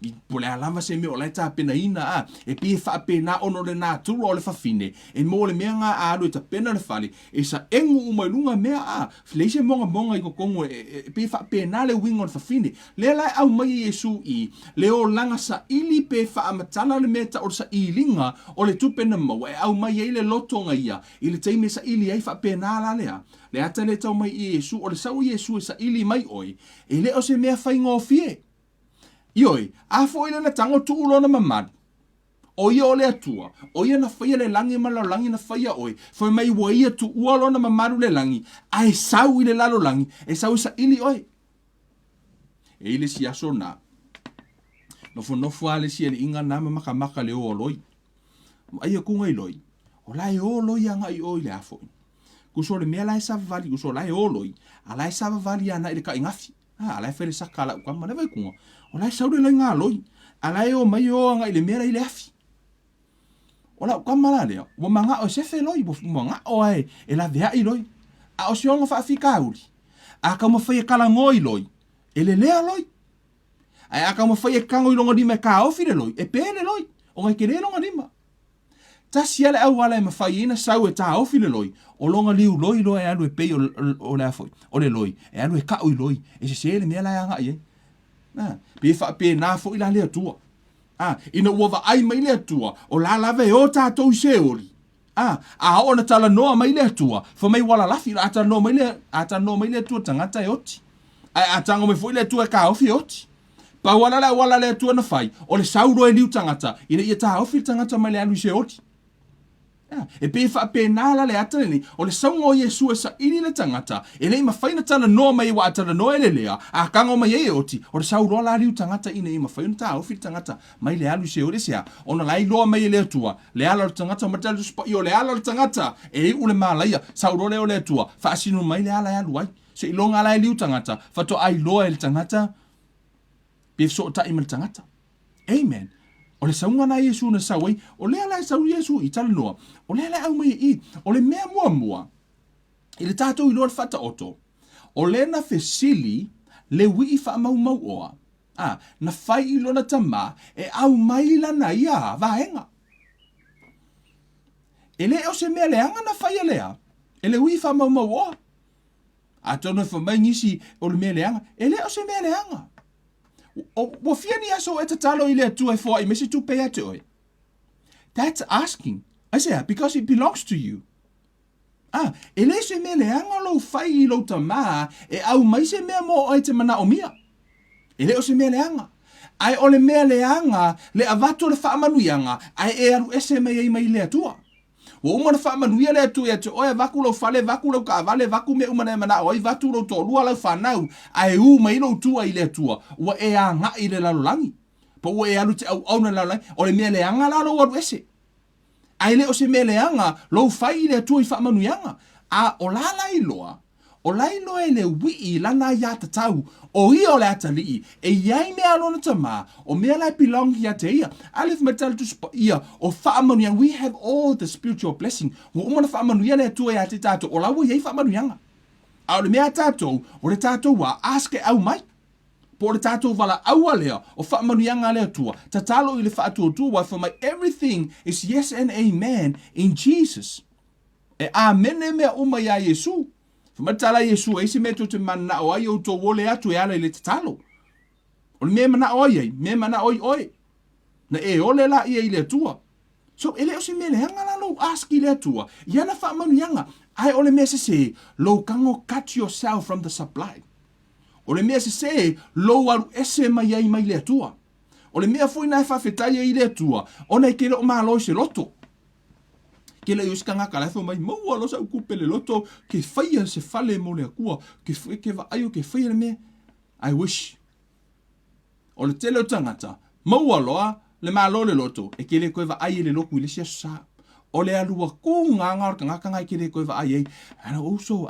i, po o le a lava se mea o la e tapenaina, a, e pei e faapena ona o le natura o le fafine, e maua le mea lena a alu e tapena le fale, e saegu uma i luga mea, a, leai se mogamoga i totonu, e, e, e pei e faapena le uiga o le fafine. Lea la e aumai e Iesu i le olaga saili pe faamatala le mea e tau o le sailiga o le tupe na maua e aumai ai le lotoga ia i le taimi e saili ai faapena la lea le ata lea e tau mai i Iesu o le sau o Iesu e saili mai oe e le o se mea faigofie. Ioe, a foi lea na tago tuu lona mamalu o ia o le Atua, o ia na faia le lagi ma le lalolagi na faia oe, fai mai ua ia tuua lona mamalu le lagi, ae sau i le lalolagi, e sau e saili oe. E i le isi aso na, nofonofo lava le isi aliiga na ma makamaka le o a loi. Vaai atu nai loi, o la e o loi agai i o i le a foi. Kuso o le mea la e savavali, kuso o la e o loi, a la e savavali agai i le kaigafi. A, a la e fai le saka a lau tama, le vaai atu, o la e sau le laiga a loi, a la e o mai e o agai i le mea la e i le afi. O lau tama la lea, ua manao e sefe loi, ua manao lava e laveai loi. A o se ona faafitauli, a taumafai e talanoa i loi, e lelea loi. Ae a taumafai e tago i lona lima e taofi le loi, e pe le loi, ona e tele lona lima. Tasi lava le auala e mafai ai ona sau e taofi le loi, o lona liu loi loa e alu e pei o le a foi, o le loi, e alu e ka'u i loi, e sese le mea la e agai i ai. A, pei e faapena foi la le Atua. A, ina ua vaai mai le Atua, o la lava e o tatou i Seoli. A, a oo ina talanoa mai le Atua, fai mai ua lalafi, a talanoa mai le, a talanoa mai le Atua i le tagata e oti. Ae a tago mai foi le Atua e taofi e oti. Pau lava la le auala a le Atua na fai, o le sau loa e liu tagata, ina ia taofi le tagata mai le alu i Seoli. E pei e faapena la le ata lenei, o le sauga o Iesu e saili le tagata, e le i mafai ona talanoa mai aua a talanoa e lelea, a tago mai ai e oti, o le sau loa la liu tagata ina ia mafai ona taofi le tagata mai le alu i Seoli. Aisea? Ona la e iloa mai e le Atua le ala o le tagata, ma le Tusi Paia o le ala o le tagata e iu le malaia, sau loa lea o le Atua, faasino mai le ala e alu ai. Seiloga la e liu tagata, faatoa iloa e le tagata pe fesootai ma le tagata. Amen. O le sauga na Iesu na sau ai, o lea la e sau Iesu i talanoa, o lea la e aumai i i. O le mea muamua, i le tatou iloa le faataoto, o lea na fesili le uii faamaumauoa, a, na fai i lona tama e aumai lana ia vaega. E le o se mea leaga na faia lea e le uii faamaumauoa. Atonu e fai mai nisi o le mea leaga. E le o se mea leaga. Ua fia ni aso e tatalo i le Atua e foai mai se tupe ia te oe? That's asking. Aisea? Because it belongs to you. Ah, e le se mea leaga lou fai i lou tamā e aumai se mea mo oe e te manaomia. E le o se mea leaga. Ae o le mea leaga le avatu o le faamanuiaga ae e alu ese mai ai mai le Atua. Ua uma ona faamanuia le Atua ia te oe, avatu lou fale, avatu lau taavale, avatu mea uma na e manao ai, avatu lou toalua, lau fanau, ae u mai lou tua i le Atua, ua e agai i le lalolagi, po ua e alu e te auauna i le lalolagi. O le mea leaga la lou alu ese. Ae le o se mea leaga lou fai i le Atua i faamanuiaga. A o la la iloa? O la iloa e le uii lana aiatatau, o ia o le atalii, e i ai mea a lona tamā, o mea la e belong ia te ia. A le fai mai tala Tusi Paia, o faamanuiaga, we have all the spiritual blessing, ua uma ona faamanuia le Atua ia te tatou, o la ua i ai faamanuiaga. A o le mea a tatou, o le tatou a ask e aumai. Po o le tatou valaau'a lea o faamanuiaga a le Atua, tatalo i le faatuatua, aua fai mai, everything is yes and amen in Jesus. E āmene mea uma iā Iesū. Fai mai le tala a Iesū, E ai se mea tou te mananao ai, outou ole atu e ala i le tatalo. O le mea e manao ai ai, mea e manao ai oe. Na e ole laia i le Atua. So, e le o se mea leaga la lou ask i le Atua i ana faamanuiaga, ae o le mea sesē, lou tago cut yourself from the supply. O le mea sesē, lou alu ese mai ai mai le Atua. O le mea foi na e faafetai ai i le Atua, ona e te le o malo i se loto. Ke le i se tagata la e fai mai, maua loa sa'u tupe i le loto, ke faia se fale mo le Atua, ke, ke vaai o ke faia le mea. I wish. O le tele o tagata, maua loa le malo le loto, e ke le toe vaai i le lotu i le isi aso sa. O le alu atu gaga o le tagata na e ke le toe vaai ai. And also,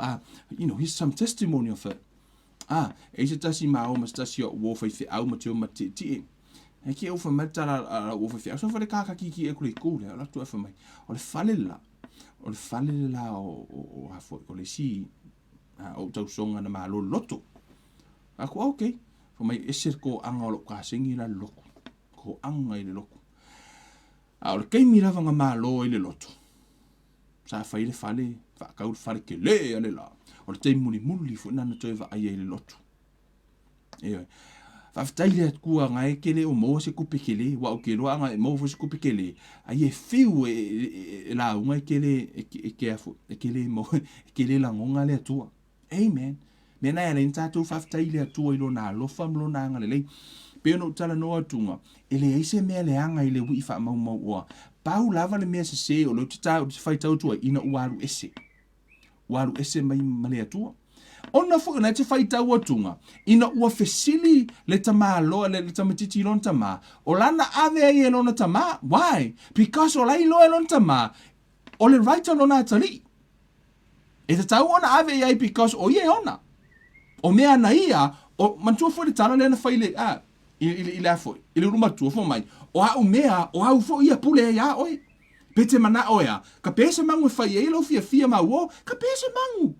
you know, here's some testimony of it. A, e i se tasi ma o ma se tasi o uo faifeau ma te o ma tietie. E ke au whamai tala a la uo faifeau. So whale kaka ki ki e kule ku le, o la tu e whamai. O le fale la, o le fale le la o, o, o a foi, o le si, a, o tausoga na malo loto. A ku, okay. Whamai ese ko anga o lo kasengi la loku. Ko anga i le loku. A o le keimi lava nga malo i le loto. Sa fai le fale, faakau le fale kelē a le la. O le taimi mulimuli foi na na toe vaai ai le lotu. Ioe. Faafetai le Atua nga e kele o maua se kupe kele, ua ou ke loa anga e maua foi se kupe kele, ai e fiu e, e, e, e lauga e kele, e, e ke a foi, e kele maua, e kele lagoga le Atua. Amen. Mea na e ala ai na tatou faafetai i le Atua i Lona alofa ma Lona agalelei. Pei ona ou talanoa atuga, e leai se mea leaga i le uiʻi faamaumau oa. Pau lava le mea sesē o lea ou te ta, ou te faitau atu ai, ina ua alu ese. Ua alu ese mai ma le Atua. Ona foi o lena e te faitau atuga, ina ua fesili le tamaloa, le, le tamaitiiti i lona tamā, o lana ave ai e lona tamā. Why? Because o la iloa e lona tamā, o le right o lona atalii. E tatau ona ave i ai because o ia e ona. O mea ana ia, o, manatua foi le tala lea na fai i le, a, i, i, i le a foi, i le ulu matua fai mai, o a'u mea, o au foi ia pule ai iā oe. Pe te mana'o e a, ka pē se magu e fai ai lou fiafia ma uō, ka pē se magu.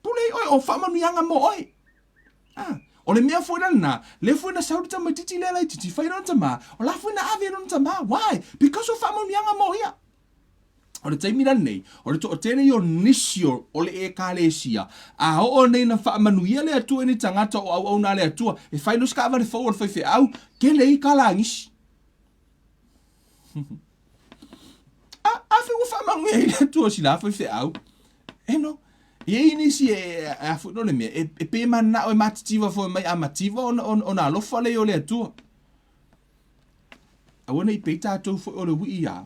Pule ai oe, o faamanuiaga mo oe. A, o le mea foi la lena, lea foi na sau le tamaitiiti lea laitiiti, fai lona tamā, o la foi na ave i lona tamā. Why? Because o faamanuiaga mo ia. O le taimi la lenei, o le toatele ia o nisi o, o le Ekalesia, a oo nei na faamanuia le Atua i ni tagata o auauna a le Atua, e fai loa se kaavale fou a le faifeau, kele i ka lagisi. A, a fe ua faamanuia ai le Atua si la faifeau. E no, e i ai nisi e, e, e a foi no le mea, e, e pe manao e matitiva foi mai a mativa ona, ona, ona alofa lea o le Atua. Aua ne i pei tatou foi o le uiʻi a,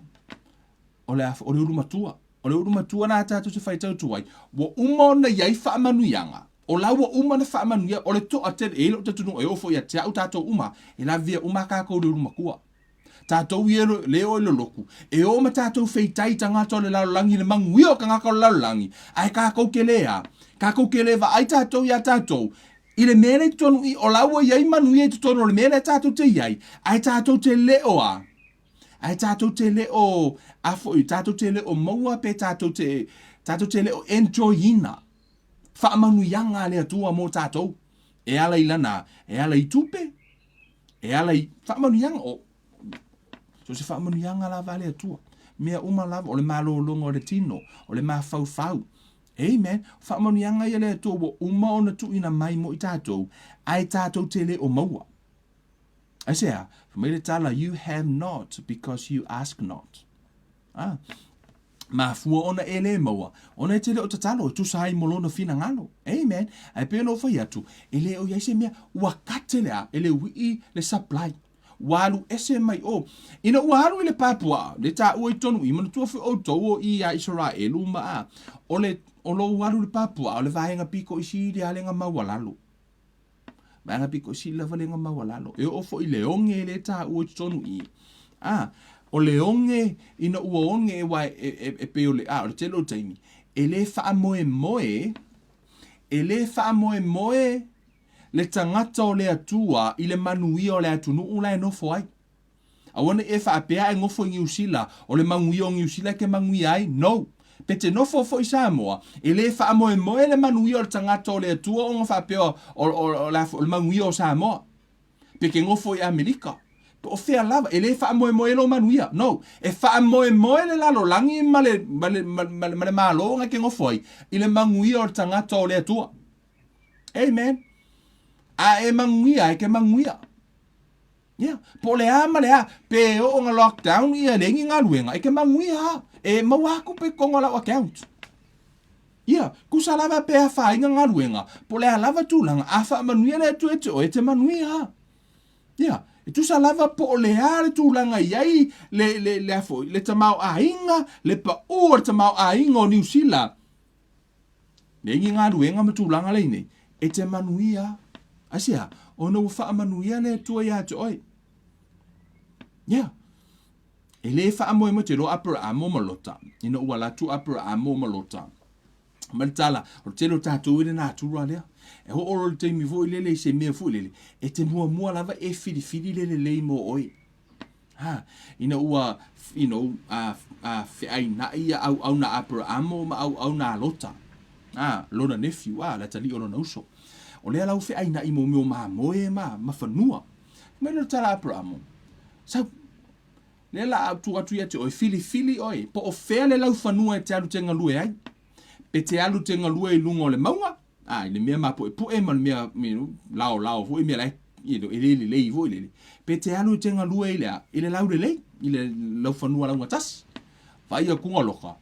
o le, o le ulu matua. O le ulu matua na tatou te faitau atu ai, ua uma ona i ai faamanuiaga, o la ua uma ona faamanuia, o le toatele, e i ai lou talitonuga e oo foi ia te au tatou uma, e lavea uma tatou i le ulu matua. Tatou ia le o i le loku, e oo ma tatou feitai i tagata o le lalolagi i le manuia o tagata o le lalolagi, ae tatou te le a, tatou te le vaai tatou iā tatou, I le mea lea i totonu i, o la ua i ai manuia i totonu o le mea lea tatou te i ai, ae tatou te le o a, ae tatou te le o, a foi, tatou te le o maua pe tatou te, tatou te le o enjoy ina faamanuiaga a le Atua mo tatou. E ala i lana, e ala i tupe, e ala i faamanuiaga, o, so se faamanuiaga lava a le Atua. Mea uma lava, o le malologa o le tino, o le mafaufau, Amen. Faamanuiaga ia le Atua ua uma ona tuuina mai mo i tatou, ae tatou te le o maua. Aisea? Fai mai le tala, you have not because you ask not. Ah. Mafua ona e le maua, ona e te le o tatalo e tusa ai mo lona finagalo. Amen. Ae pei ona ou fai atu, e le o i ai se mea, ua kate le a, e le uiʻi le supply. Ua alu ese mai o. Ina ua alu i le pā puaʻa, le taua i totonu i, manatua foi ʻoutou o i iā Isaraelu ma a, o le, o lou alu i le pā puaʻa, o le vaega piko i sili a lega maualalo. Vaega piko i sili lava lega maualalo. E oo foi i le oge le taua i totonu i. A, o le oge, ina ua oge e wa, e, e, e pei o le, a, o le tele o taimi, e le faamoemoe, e le faamoemoe le tagata o le Atua i le manuia o le atunuu la e nofo ai. Aua ne i e faapea e nofo i Niu Sila, o le manuia o Niu Sila e te manuia ai. No. Pe te nofo foi i Samoa, e le faamoemoe le manuia o le tagata o le Atua ona faapea o, o, o, o, le, o le manuia o Samoa. Pe te nofo i Amerika, po o fea lava, e le faamoemoe lou manuia. No. E faamoemoe le lalolagi ma le, ma le, ma le, ma le Malo ona e te nofo ai i le manuia o le tagata o le Atua. Amen. A e manuia, e ke manuia. Yeah. Po o le a ma le a, pe oo nga lockdown ia le ni galuega, e ke manuia a. E maua aku pe kongo lau account. Yeah. Kusa lava pe afaina galuega, po o le a lava tulaga, a faamanuia le Atua ia te oe, e te manuia a. Yeah. E tusa lava po o le a le tulaga i ai le, le, le, a foi, le tamaoaiga, le paʻu o le tamaoaiga o Niu Sila, Nei ni galuega ma tulaga lei nei, e te manuia. Aisea? Ona ua faamanuia le Atua iā te oe. Yeah. E lē faamoemoe te loa Aperaamo ma Lota, ina ua alu atu Aperaamo ma Lota. Ma le tala, o le tele o tatou i le natura lea. E oo loa i le taimi foi lele i se mea foi lele, e te muamua lava e filifili le lelei mo oe. Ha, ina ua, you know, a, a feaina'i ia auauna a Aperahamo ma auauna a Lota, a, lona nephew, a, le atalii o lona uso. O lea la ua feaina'i mo mea o mamoe ma, ma fanua. Fai mai lea o le tala a Aperahamo, Sau, lea la a tuu atu ia te oe, filifili oe, po o fea le laufanua e te alu te galue ai. Pe te alu te galue i luga o le mauga, a, i le mea mapuepue ma le mea, you know, laolao foi, mea la e, you know, e le lelei foi lele. Pe te alu te galue i le a, i le laulelei, i le laufanua laugatasi. Vaai atu Loka,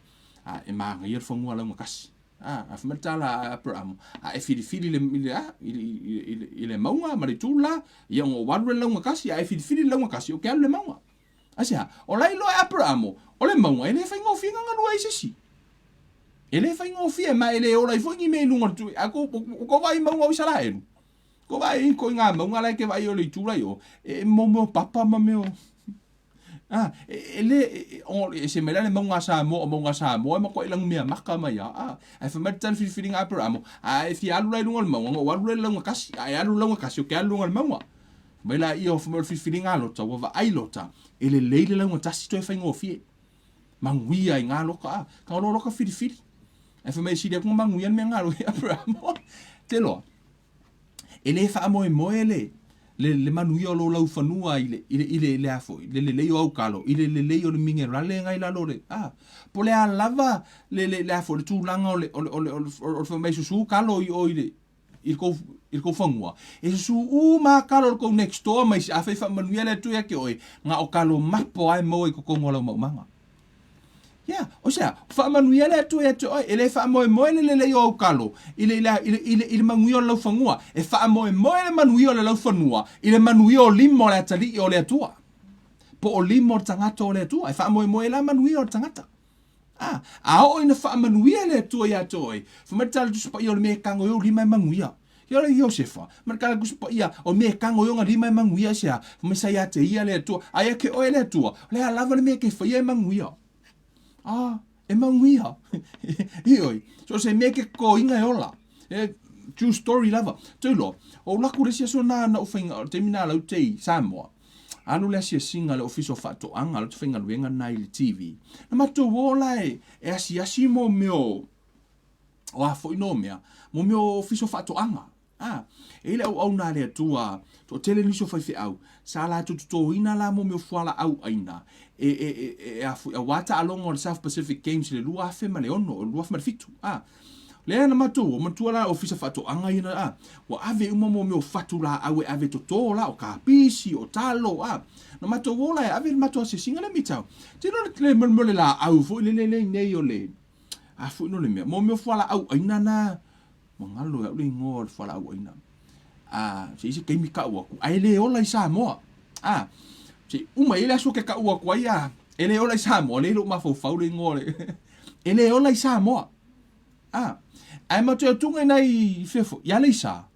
a, e manaia le fanua laugatasi. A, a fai mai le tala a Aperamo, a e filifili i le, i le, a, i, i, i, i, i le mauga ma le itu la, ia ona ou alu lea i le laugatasi, a e filifili i le laugatasi, ou te alu i le mauga. Aisea? O la e iloa e Aperamo, o le mauga e le faigofie ona galue ai se isi. E le faigofie, ma e le ola ai foi ni mea i luga o le tui. A kou, kou vaai i mauga o Isaraelu, kou vaai i ikoiga mauga la e ke vaai o le itu la i o, e mo mea o papa ma mea o... A, e, e le, e, o, e ese mai la le mauga a Samoa, o mauga a Samoa e matuai lanumeamata mai lava. A, ae fai mai le tali filifiliga a Aperamo, a e fia alu la i luga o le mauga, ona ou alu lea i le laugatasi. A e alu i le laugatasi, ou te alu i luga o le mauga. Fai mai laia, fai mai o le filifiliga a Lota, ua vaai Lota, e lelei le laugatasi toe faigofie. Manuia ai ngā Lota, a, ka olo Lota filifili. Ae fai mai e sili atu ona manuia le mea ngā Lota, Aperamo. Te loa. E le faamoemoe le, le, le manuia o lou laufanua i le, i le, i le, le a foi, le lelei o au kalo, i le lelei o le minerale na i lalo o le, a, po o le a lava le, le, le a foi, le tulaga o le, o le, o le, o le, o le fai mai susu kalo i o i le, i le kou, i le kou fanua. E susu uma lava kalo o le kou next door ma isi, afai faamanuia le Atua ia te oe, na o kalo mapo lava e maua i totonu o lau maumaga. Ia, o se a? Faamanuia le Atua ia te oe, e le faamoemoe le lelei o au kalo i le, i le, i le, i le, i le manuia o le laufanua. E faamoemoe le manuia o le laufanua i le manuia o lima o le atalii o le Atua. Po o lima o le tagata o le Atua. E faamoemoe la manuia o le tagata. A, a oo ina faamanuia le Atua ia te oe, fai mai le tala Tusi Paia o le mea e tago i ou lima e manuia. Ia ora Iosefa, ma le tala Tusi Paia, o mea e tago i ona lima e manuia aisea? Fai mai sa ia te ia le Atua, a ia ke oe le Atua, o le a lava le mea e ke faia e manuia. A, e manuia. Ioe, so o se mea ke koinga e ola. E, true story lava. Tau loa, o ulaku le isi aso na na ou whainga, o le taimi na lau te i Samoa. Alu le asiasiga a le Ofisa o Faatoaga, lau te faigaluega na i le TV. Na matou o la e, e asiasi mo mea o, o a foi no mea, mo mea o Ofisa o Faatoaga. A, e i le auauna a le Atua, toatele nisi o faifeau, sa latou totoina la mo mea o fualaau aina, e, e, e, e, a foi, auā taaloga o le South Pacific Games i le 2006, o le 2007. A, lea na matou o, manatua la Ofisa Faatoaga ia na, a, ua ave uma mo mea o fatu laau e ave toto la, o kapisi, o talo, a, na matou o la e ave le matou asiasiga lea mitau. Tino le, le, le, le laau foi le, le, le nei o le, a foi no le mea, mo mea o fualaau aina na, Ua galo e au le igoa o le fualaau aina. A, se i se taimi kau aku, ae le ola i Samoa. A, se uma i le aso ke kau aku ai a, e le ola i Samoa, le i lou mafaufau le igoa le, e le ola i Samoa. A, ae ma toe atuga i nai fea foi, i Aleisa,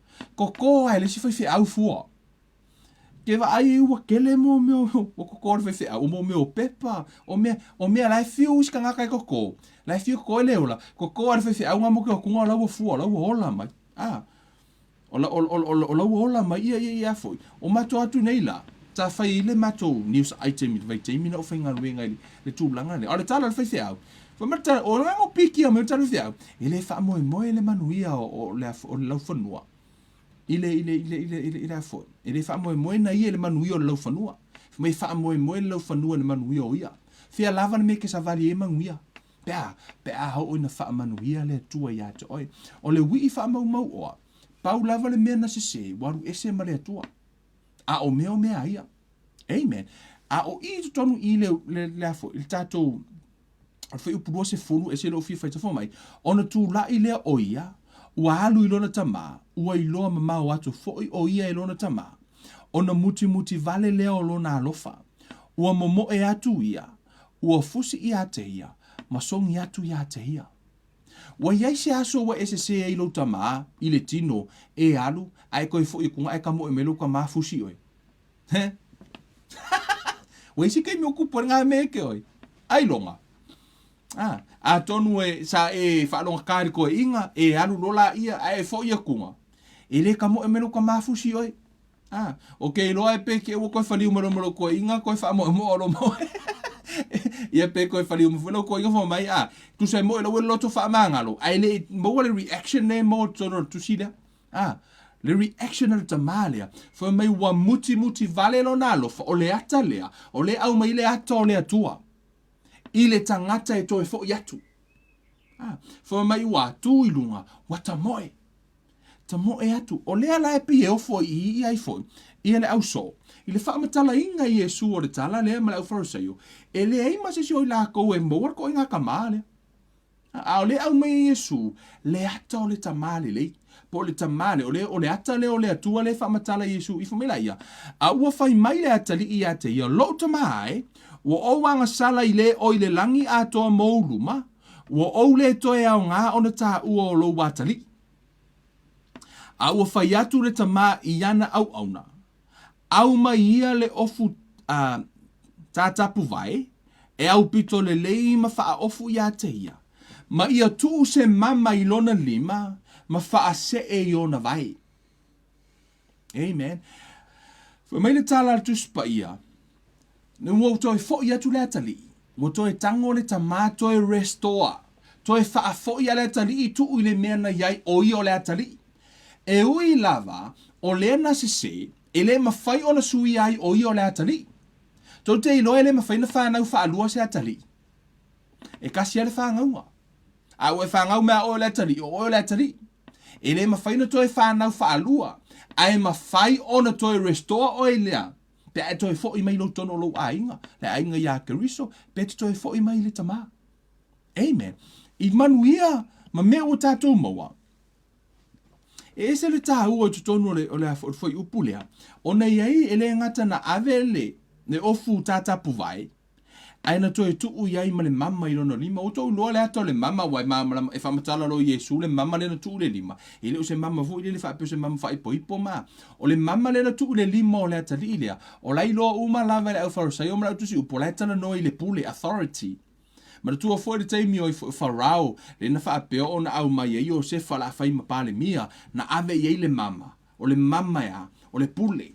koko ae le isi faifeau fua. Ke vaai ai ua kele mo mea ua koko le faifeau, o mo mea o pepa, o mea, o mea la e fiu isi tagata e koko, la e fiu koko e le ola, koko a le faifeau nga mo ke okuga o la ua fua, o la ua ola mai. A, o la, o, o, o, o la ua ola mai ia, ia, ia foi. O matou atu nei la, sa fai ai le matou news item i le vaitaimi na ou faigaluega i le, le tulaga lea. O le tala a le faifeau, fai mai le tala, o le aga pikia mai o le tala a le faifeau, e le faamoemoe le manuia o, o le, o le laufanua i le, i le, i le, i le, i le, i le a foi, e le faamoemoe na ia i le manuia o le laufanua. Fai mai e faamoemoe le laufanua i le manuia o ia. Fea lava le mea e ke savali ai e manuia. Pe a, pe a oo ina faamanuia le Atua iā te oe. O le wii faamaumau oa, pau lava le mea na sese, ua alu ese ma le Atua. A o mea o mea a ia. Amen. A o i totonu i le, le, le a foi, le tatou, o le fuaiupu 20, ese lou fia faitafua mai, ona tulai lea o ia, ua alu i lona tamā, ua iloa mamao atu foi o ia e lona tamā, ona mutimuti vale lea o lona alofa, ua momoe atu ia, ua fusi iā te ia, ma sogi atu iā te ia. Ua i ai se aso ua e sesē ai lou tamā, i le tino, e alu, a e toe foʻi atu ae kamoe mai lou tamā fusi oe. He? Ua i se taimi o kupu ai ngā mea e ke oi. Ailoga. A, atonu e sa e faalogata i le toeaiina, e alu loa laia, ae e foʻi atuga, e lē tamoe mai lou tamā fusi i oe. A, ou te iloa e pe te i ua toe faliu mai loa ma lou toeaina toe faamoemoe loa ma oe. Ia pe toe faliu mai foi lou toeaina fai mai, a, tusa e moe la ua loto faamagalo, ae le i maua le reaction lea e maua i totonu o le tusi lea. A, le reaction a le tamā lea, fai mai ua mutimuti vale lona alofa, o le ata lea, o lea e aumai le ata o le Atua i le tagata e toe foʻi atu. A, fai mai ua tu i luga, ua tamoe. Tamoe atu. O lea la e pei e ofo iii ai foi ia le ausoo i le faamatalaina e Iesu o le tala lea ma le aufarisaio, e leai ma se isi o i lakou e maua le toaiga tamā lea. A o lea e aumai e Iesu le ata o le tamā lelei, po o le tamā lea, o le, o le ata lea o le Atua lea e faamatala e Iesu. I fai mai la ia, A ua fai mai le atalii ia te ia, Lou tamā e, ua ou agasala i le o i le lagi atoa ma ou luma, Ua ou le toe aoga ona taua o lou atalii. A ua fai atu le tamā i ana auauna, Au mai ia le ofu a tatapuvae, e aupito lelei ma faaofu iā te ia, ma ia tuu se mama i lona lima ma faasee i ona vae. Amen. Fai mai le tala a le Tusi Paia, Ua ou toe foʻi atu le atalii, ua toe tago le tamā toe restore, toe faafoʻi a le atalii tuu i le mea na i ai o ia o le atalii. E ui lava o lea na sesē, e le mafai ona suia ai o ia o le atalii. Tou te iloa e le mafai ona fanau faalua se atalii. E tasi lava le fanauga. A ua e fanau mai a oe o le atalii, o oe o le atalii. E le mafai ona toe fanau faalua, ae mafai ona toe restore oe i lea, pe a e toe foʻi mai i lou tonu o lou aiga, le aiga iā Keriso, pe e te toe foʻi mai i le Tamā. Amen. I manuia ma mea ua tatou maua, e ese le tāua i totonu o le, o le, o le fuaiupu lea, ona i ai e le gata na ave le, le ofu tatapuvae, Ae na toe tuu i ai ma le mama i lona lima. Ua tou iloa le ata o le mama, aua e malamalama, e faamatala loa Iesu le mama lea na tuu i le lima. E le o se mama foi lele faapea o se mama faaipoipo ma. O le mama lea na tuu i le lima o le atalii lea, o la e iloa uma lava e le aufarisaio ma le autusiupu, o la e talanoa i le pule, authority. Manatua foi le taimi o Farao lea na faapea ona aumai ai Iosefa o le a fai ma Palemia, na ave i ai le mama. O le mama e a? O le pule.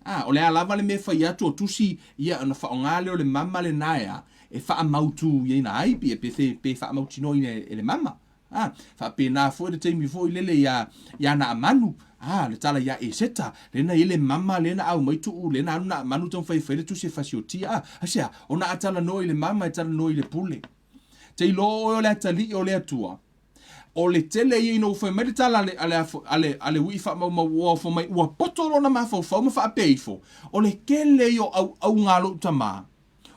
A, o le a lava le mea e fai atu o tusi ia ona faaaoga lea o le mama lena e a, e faamautuina ai pe, pe, pe, pe faamautinoaina e le mama. A, faapena foi le taimi foi lele iā, iā Naamanu, a, le tala iā Eseta, lena i ai le mama lea na aumai tuu, lea na alu Naamanu taumafai e fai le tusi e fasiotia. A, aisea? Ona a talanoa i le mama e talanoa i le pule. Te iloa oe o le atalii o le Atua. O le tele ia ina ua fai mai le tala a le, a le, a le, a le uiʻi faamaumauoa fai mai ua poto lona mafaufau ma faapea ifo, O le tele ia o ʻauʻauga a loʻu tamā,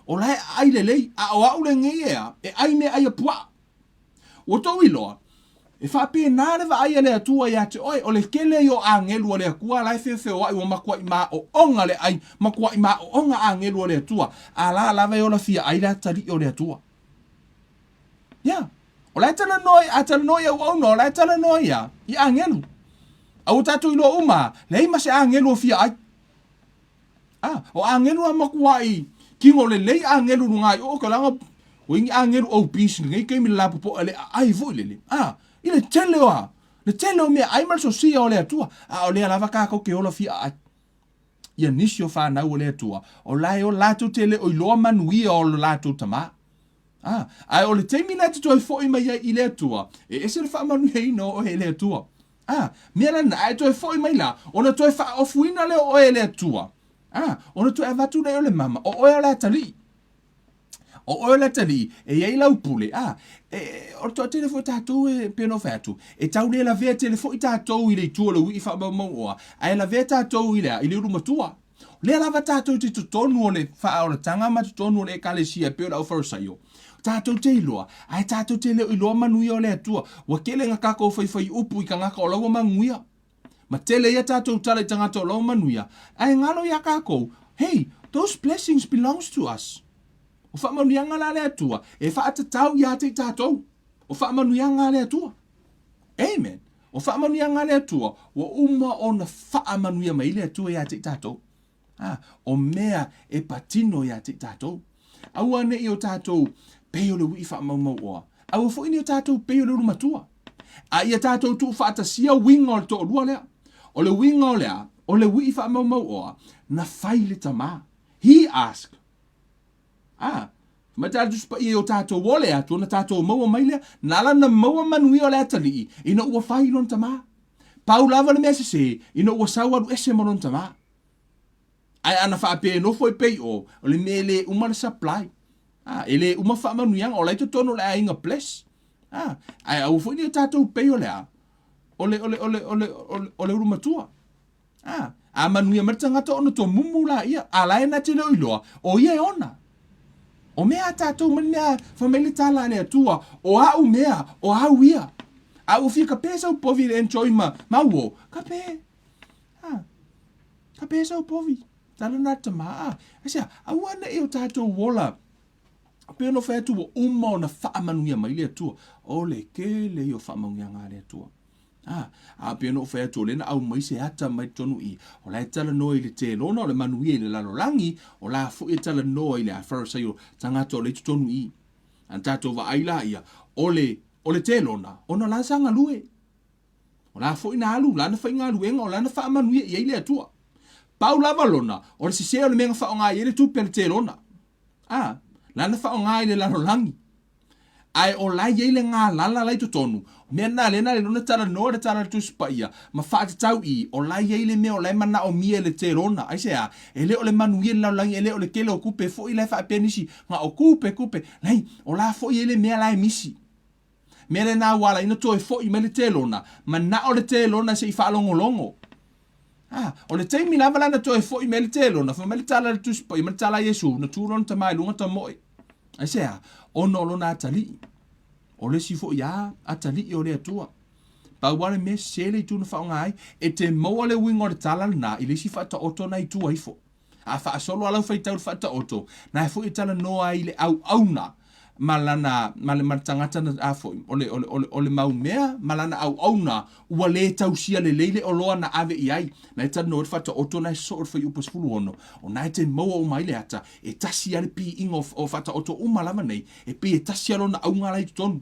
o la e ʻai lelei, a o aʻu lenei ea, e ʻai meaʻai a puaʻa. Ua tou iloa, e faapena le vaai a le Atua iā te oe, o le tele ia o ʻāgelu a le Atua la e feofeoaʻi ua matuaʻi maoʻoga le ʻai, matuaʻi maoʻoga ʻāgelu a le Atua, a la lava e ola fia ʻai le atalii o le Atua. Yeah. O la e talanoa, a talanoa i auauna, o la e talanoa ia i ʻāgelu. A ua tatou iloa uma, leai ma se ʻāgelu o fia ʻai. Ah, o ʻāgelu a makuaʻi kino lelei ʻāgelu luga ai o ka laga ua i ni ʻāgelu obese lenei taimi le lapopoʻe le ʻaʻai foi lele. Ah, i le tele o a, le tele o mea ʻai ma le sosia o le Atua, a o lea lava kākou ke ola fia ʻaʻai. Ia nisi o whanau o le Atua, o la e o latou te le o iloa manuia o lo latou tamā. Ah, ae o le taimi la e te toe foʻi mai ai i le Atua, e ese le faamanuiaina o oe e le Atua. Ah, mea lana, a e toe foʻi mai la, ona toe faaofuina lea o oe e le Atua. Ah, ona toe avatu lea o le mama, o oe o le atalii. O oe o le atalii, e i ai lau pule, a, e, o le toatele foi o tatou e, pei ona ou fai atu, e tau le lavea tele foi tatou i le itu o le uiʻi faamaumauoa, ae lavea tatou i le a, i le ulu matua. O lea lava tatou te totonu o le faaolataga ma totonu o le Ekalesia e pei o le aufarisaio, tatou te iloa, ae tatou te le o iloa manuia o le Atua. Ua tele na tatou faifai upu i tagata o la ua manuia. Ma tele ia tatou tala i tagata o la ua manuia, ae galo iā tatou, hey, those blessings belongs to us. O faamanuiaga la a le Atua, e faatatau iā te i tatou. O faamanuiaga a le Atua. Amen. O faamanuiaga a le Atua, ua uma ona faamanuia mai le Atua iā te i tatou. A, o mea e patino iā te i tatou. Aua neʻi o tatou Pei o le ui'i faamaumauoa. Aua foi ne i o tatou pei o le ulu matua. A ia tatou tuufaatasia uiga o le toalua lea. O le uiga o le a? O le ui'i faamaumauoa na fai le tamā. He asked. A, ma te Tusi Paia i o tatou ole atu ona tatou maua mai lea, na ala ona maua manuia o le atalii ina ua fai i lona tamā. Pau lava le mea sese ina ua sau alu ese ma lona tamā. Ae ana faapea e nofo e pei o, o le mea e le uma le supply. A, e le uma faamanuiaga, o la e i totonu o le aiga bless. A, ae aua foi ne i o tatou pei o le a? O le, o le, o le, o le, o le, o le ulu matua. A, a manuia mai le tagata ona tomumu laia, a la e na te le o iloa, o ia e ona. O mea a tatou mai le mea, fai mai le tala a le Atua, o a'u mea, o au ia. A ua fia kape sau povi i le enjoy ma, ma uo, kape. A, kape sau povi. Tala na tama, a, aisea, aua ne'i o tatou ola, pei ona fai atu ua uma ona faamanuia mai le Atua. O le tele ia o faamanuiaga a le Atua. A, a pei ona ou fai atu, o lea na aumai se ata mai totonu i, o la e talanoa i le telona o le manuia i le lalolagi, o la foi e talanoa i le a Farisaio tagata o lea i totonu i. A na tatou vaai laia, o le, o le telona, ona o la sa galue. O la foi na alu, o la na faigaluega, o la na faamanuia i ai le Atua. Pau lava lona, o le sese o le mea na faaaoga i ai le tupe a le telona. A, la na faaaoga i le lalolagi. Ae o la e i ai le galala la i totonu, o mea na lea na le lona talanoa le tala a le Tusi Paia, ma faatatau i, o la e i ai le mea o la e manaomia e le telona. Aisea? E le o le manuia i le lalolagi, e le o le tele o tupe foi la e faapea nisi, na o tupe, tupe. Leai, o la foi e i ai le mea la e misi. Mea lena ua ala ai ona toe foi mai le telona, manao le telona se i faalogologo. A, o le taimi lava la na toe foi mai le telona, fai mai le tala a le Tusi Paia ma le tala a Iesu, na tu lona tama i luga tamoe. Aisea? Ona o lona atalii. O le isi foi a atalii o le Atua. Pau lava le mea sese le itu na faaaoga ai, e te maua le uiga o le tala lena i le isi faataoto na i tua ifo. A faasolo a lau faitau i le faataoto, na foi e talanoa ai i le auauna ma lana, ma le, ma le tagata na, a foi, o le, o le, o le, o le mau mea ma lana auauna ua lē tausia lelei le oloa na ave i ai. Na e talanoa ai le faataoto na e sosoo i le fuaiupu 16, o na e te maua uma ai le ata, e tasi lava le piiga o, o faataoto uma lava nei, e pei e tasi lava lona auga la i totonu.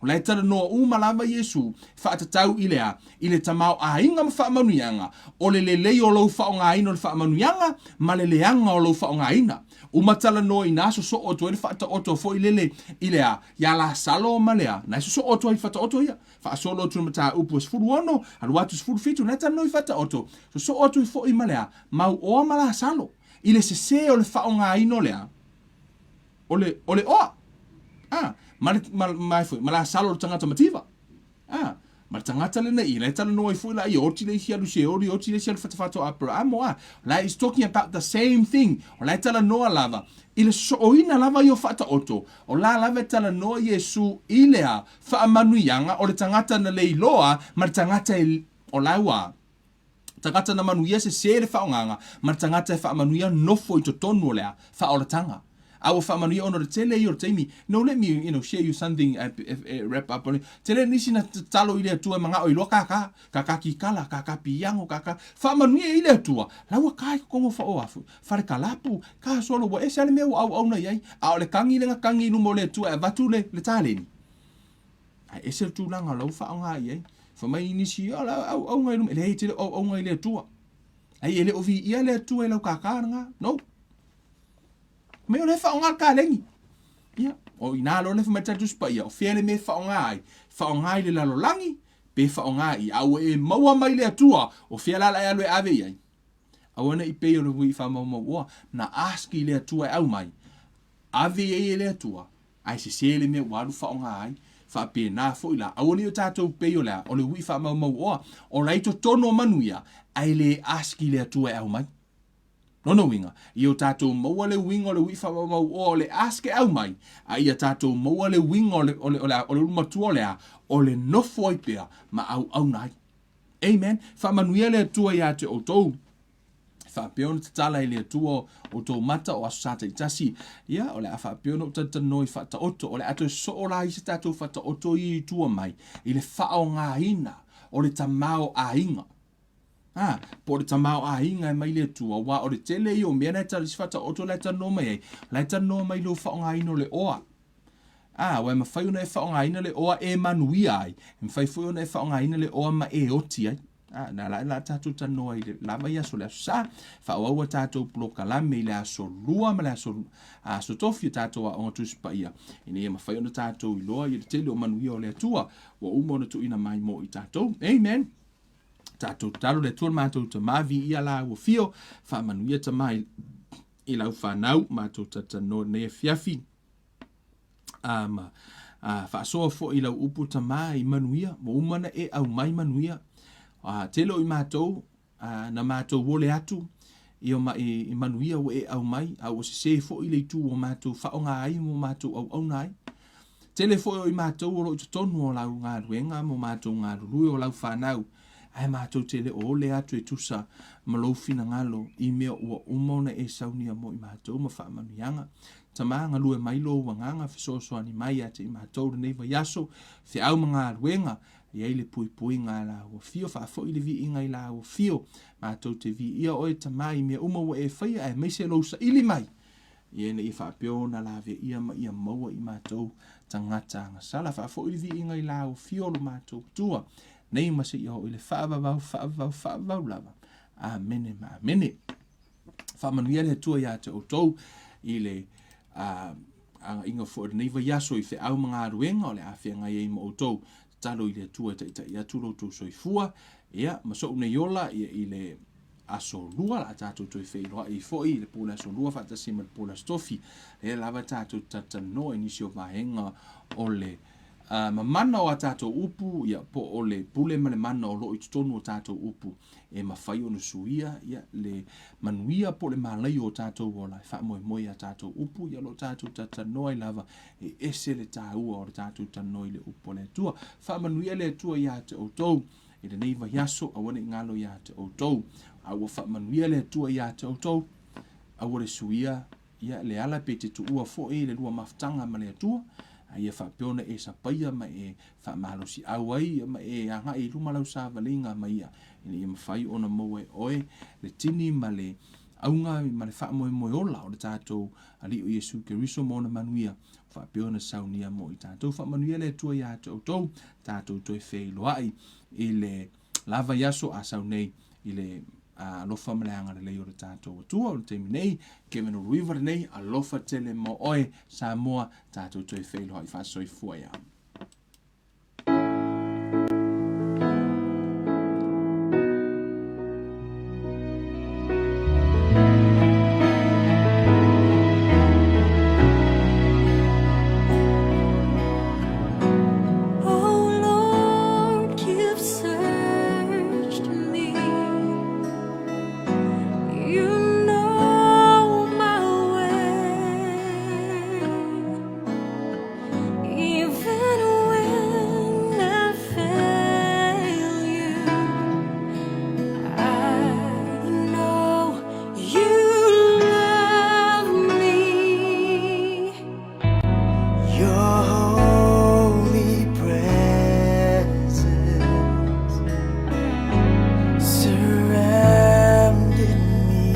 O la e talanoa uma lava Iesu faatatau i le a? I le tamaoaiga ma faamanuiaga, o le lelei o lou faaaogaina o le faamanuiaga ma le leaga o lou faaaogaina. Uma talanoa ina sosoo atu ai le faataoto foi lele i le a? Ia Lasalo ma le a? Na e sosoo atu ai i faataoto ia. Faasolo atu i le mataupu e 16, alu atu 17, na e talanoa i faataoto. Sosoo atu ai foi ma le a? Mauoa ma Lasalo. I le sese o le faaaogaina o le a? O le, o le oa. A, ma le, ma, ma foi, ma Lasalo le tagata mativa. A, ma le tagata lenei, la e talanoa ai foi la ia, oti le isi alu Seoli, oti le isi alu fatafata o Aperahama, a, la is talking about the same thing. O la e talanoa lava, i le sosooina lava ia o faataoto, o la lava e talanoa Iesu i le a, faamanuiaga o le tagata na le iloa ma le tagata e, o la ua, Tagata na manuia sese le faaaogaga ma le tagata e faamanuia nofo i totonu o le a, faaolataga. A ua faamanuia ona o le tele ia o le taimi. No let me you know share you something e wrap up on it. Tele nisi na tatalo i le Atua e manao iloa kākā, kākā kikala, kākā piango, kākā. Faamanuia i le Atua, la ua kā i kokomo whaoafu, whare kalapu, kā solo, ua ese a le mea ua auauna i ai. A o le kagi le kagi i luma o le Atua e avatu le, le taleni. Ae ese le tulaga o lau faaaoga i ai. Fai mai nisi, o lau auauna i luma. E leai, e te le o auauna i le Atua. Ai e le o viia le Atua i lau kākā lena. No. Mai o lea faaaoga le kaleni. Ia, o inā loa le fai mai le Tusi Paia, o fea le mea e faaaoga ai? Faaaoga i le lalolagi, pe faaaoga i, a ua e maua mai le Atua, o fea la la e alu e ave i ai? Aua ne i pei o le hui faamaumauoa, na ask i le Atua e aumai, ave i ai e le Atua, Ae sese le mea ua alu faaaoga ai. Faapena foi la, aua ne i o tatou pei o le a, o le ui'i faamaumauoa, o la i totonu o manuia, ae le ask i le Atua e aumai. Lona uiga, ia o tatou maua le uiga o le ui'i faamaumauoa o le ask e aumai, a ia tatou maua le uiga o le, o le, o le, o le ulu matua o le a, o le nofo ai pea ma auauna ai. Amen. Faamanuia le Atua ia te outou. Faapea ona tatala e le Atua o outou mata o aso sa taitasi, ia, o le a faapea ona ou talatalanoa i faataoto, o le a toe soo la i se tatou faataoto ia i tua mai, i le faaaogaina o le tamaoaiga. A, po o le tamaoaiga e mai le Atua, aua o le tele ia o mea na e tala, isi faataoto la e talanoa mai ai, la e talanoa mai i lou faaaogaina o le oa. A, aua e mafai ona e faaaogaina le oa e manuia ai, e mafai foi ona e faaaogaina le oa ma e oti ai. A, na la la tatou talanoa i le la vaiaso le Aso Sa, faaauau a tatou polokalame i le Aso Lua ma le Aso Tofi o tatou Aoga Tusi Paia, ina ia mafai ona tatou iloa i le tele o manuia o le Atua ua uma ona tuuina mai mo i tatou. Amen. Tatou tatalo le Atua le matou Tama, viia la ua fio, faamanuia Tama i lau fanau, matou talatalanoa i lenei afiafi. A, ma a, faasoa foi i lau upu Tama i manuia, ua uma ona e aumai manuia. A, tele o i matou, a, na matou ole atu i, o ma, i, i manuia ua e aumai, a ua sese foi le itu ua matou faaaoga ai ma ua matou auauna ai. Tele foi o i matou o lo o i totonu o lau galuega ma o matou galulue o lau fanau, ae matou te le o ole atu e tusa ma lou finagalo i mea ua uma ona e saunia mo i matou ma faamanuiaga. Tama, galue mai lou agaga fesoasoani mai ia te i matou lenei vaiaso, feau ma galuega, e i ai le puipuiga a la ua fio, faafoi le viiga i la ua fio. Matou te viia oe, Tama, i mea uma ua e faia, aemaise lou saili mai, ia ina ia faapea ona laveia ma ia maua i matou tagata agasala. Faafoi le viiga i la ua fio lo matou Atua, nei ma seia oo i le faavavau, faavavau, faavavau lava. Amene ma amene. Faamanuia le Atua ia te outou i le agaiga foi o lenei vaiaso i feau ma galuega o le a feagai ai ma outou. Tatalo i le Atua e taitai atu lo outou soifua, ia, ma sou nei ola ia, i le Aso Lua, la tatou toe feiloai foi i le po le Aso Lua faatasi ma le po le Aso Tofi. Lea lava tatou talatalanoa i nisi o vaega o le mamana o a tatou upu, ia, po o le pule ma le mana o lo o i totonu o tatou upu e mafai ona suia ia, le manuia po o le malaio o tatou ola e faamoemoe i a tatou upu, ia, o lo o tatou talatalanoa ai lava e ese le taua o le tatou talanoa i le upu a le Atua. Faamanuia le Atua ia te outou i lenei vaiaso, aua ne i galo ia te outou. A ua faamanuia le Atua ia te outou, aua le suia ia le ala pe te tuua foi le lua mafutaga ma le Atua, a ia faapea ona e sapaia ma e faamalosiau ai ma e agai i luma lau savaliga ma ia, ina ia mafai ona maua e oe le tini ma le auga ma le faamoemoe ola o le tatou Alii o Iesu Keriso ma ona manuia, faapea ona saunia mo i tatou. Faamanuia le Atua ia te outou, tatou toe feiloai i le la vaiaso a sau nei i le alofa ma le agalelei o le tatou Atua. O le taimi nei, Kevin Uluiva lenei, alofa tele mo oe, Samoa, tatou toe feiloai faasoifua ia. Oh Lord, you've searched me. You know my way. Even when I fail you, I know you love me. Your holy presence surrounded me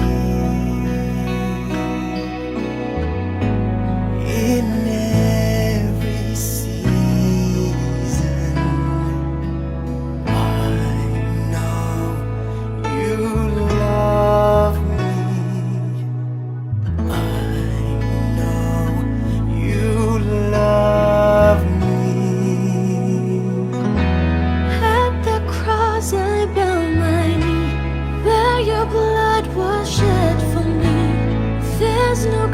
in every season. I know you love me. I know you love me. At the cross I bow my knee, where your blood was shed for me. There's no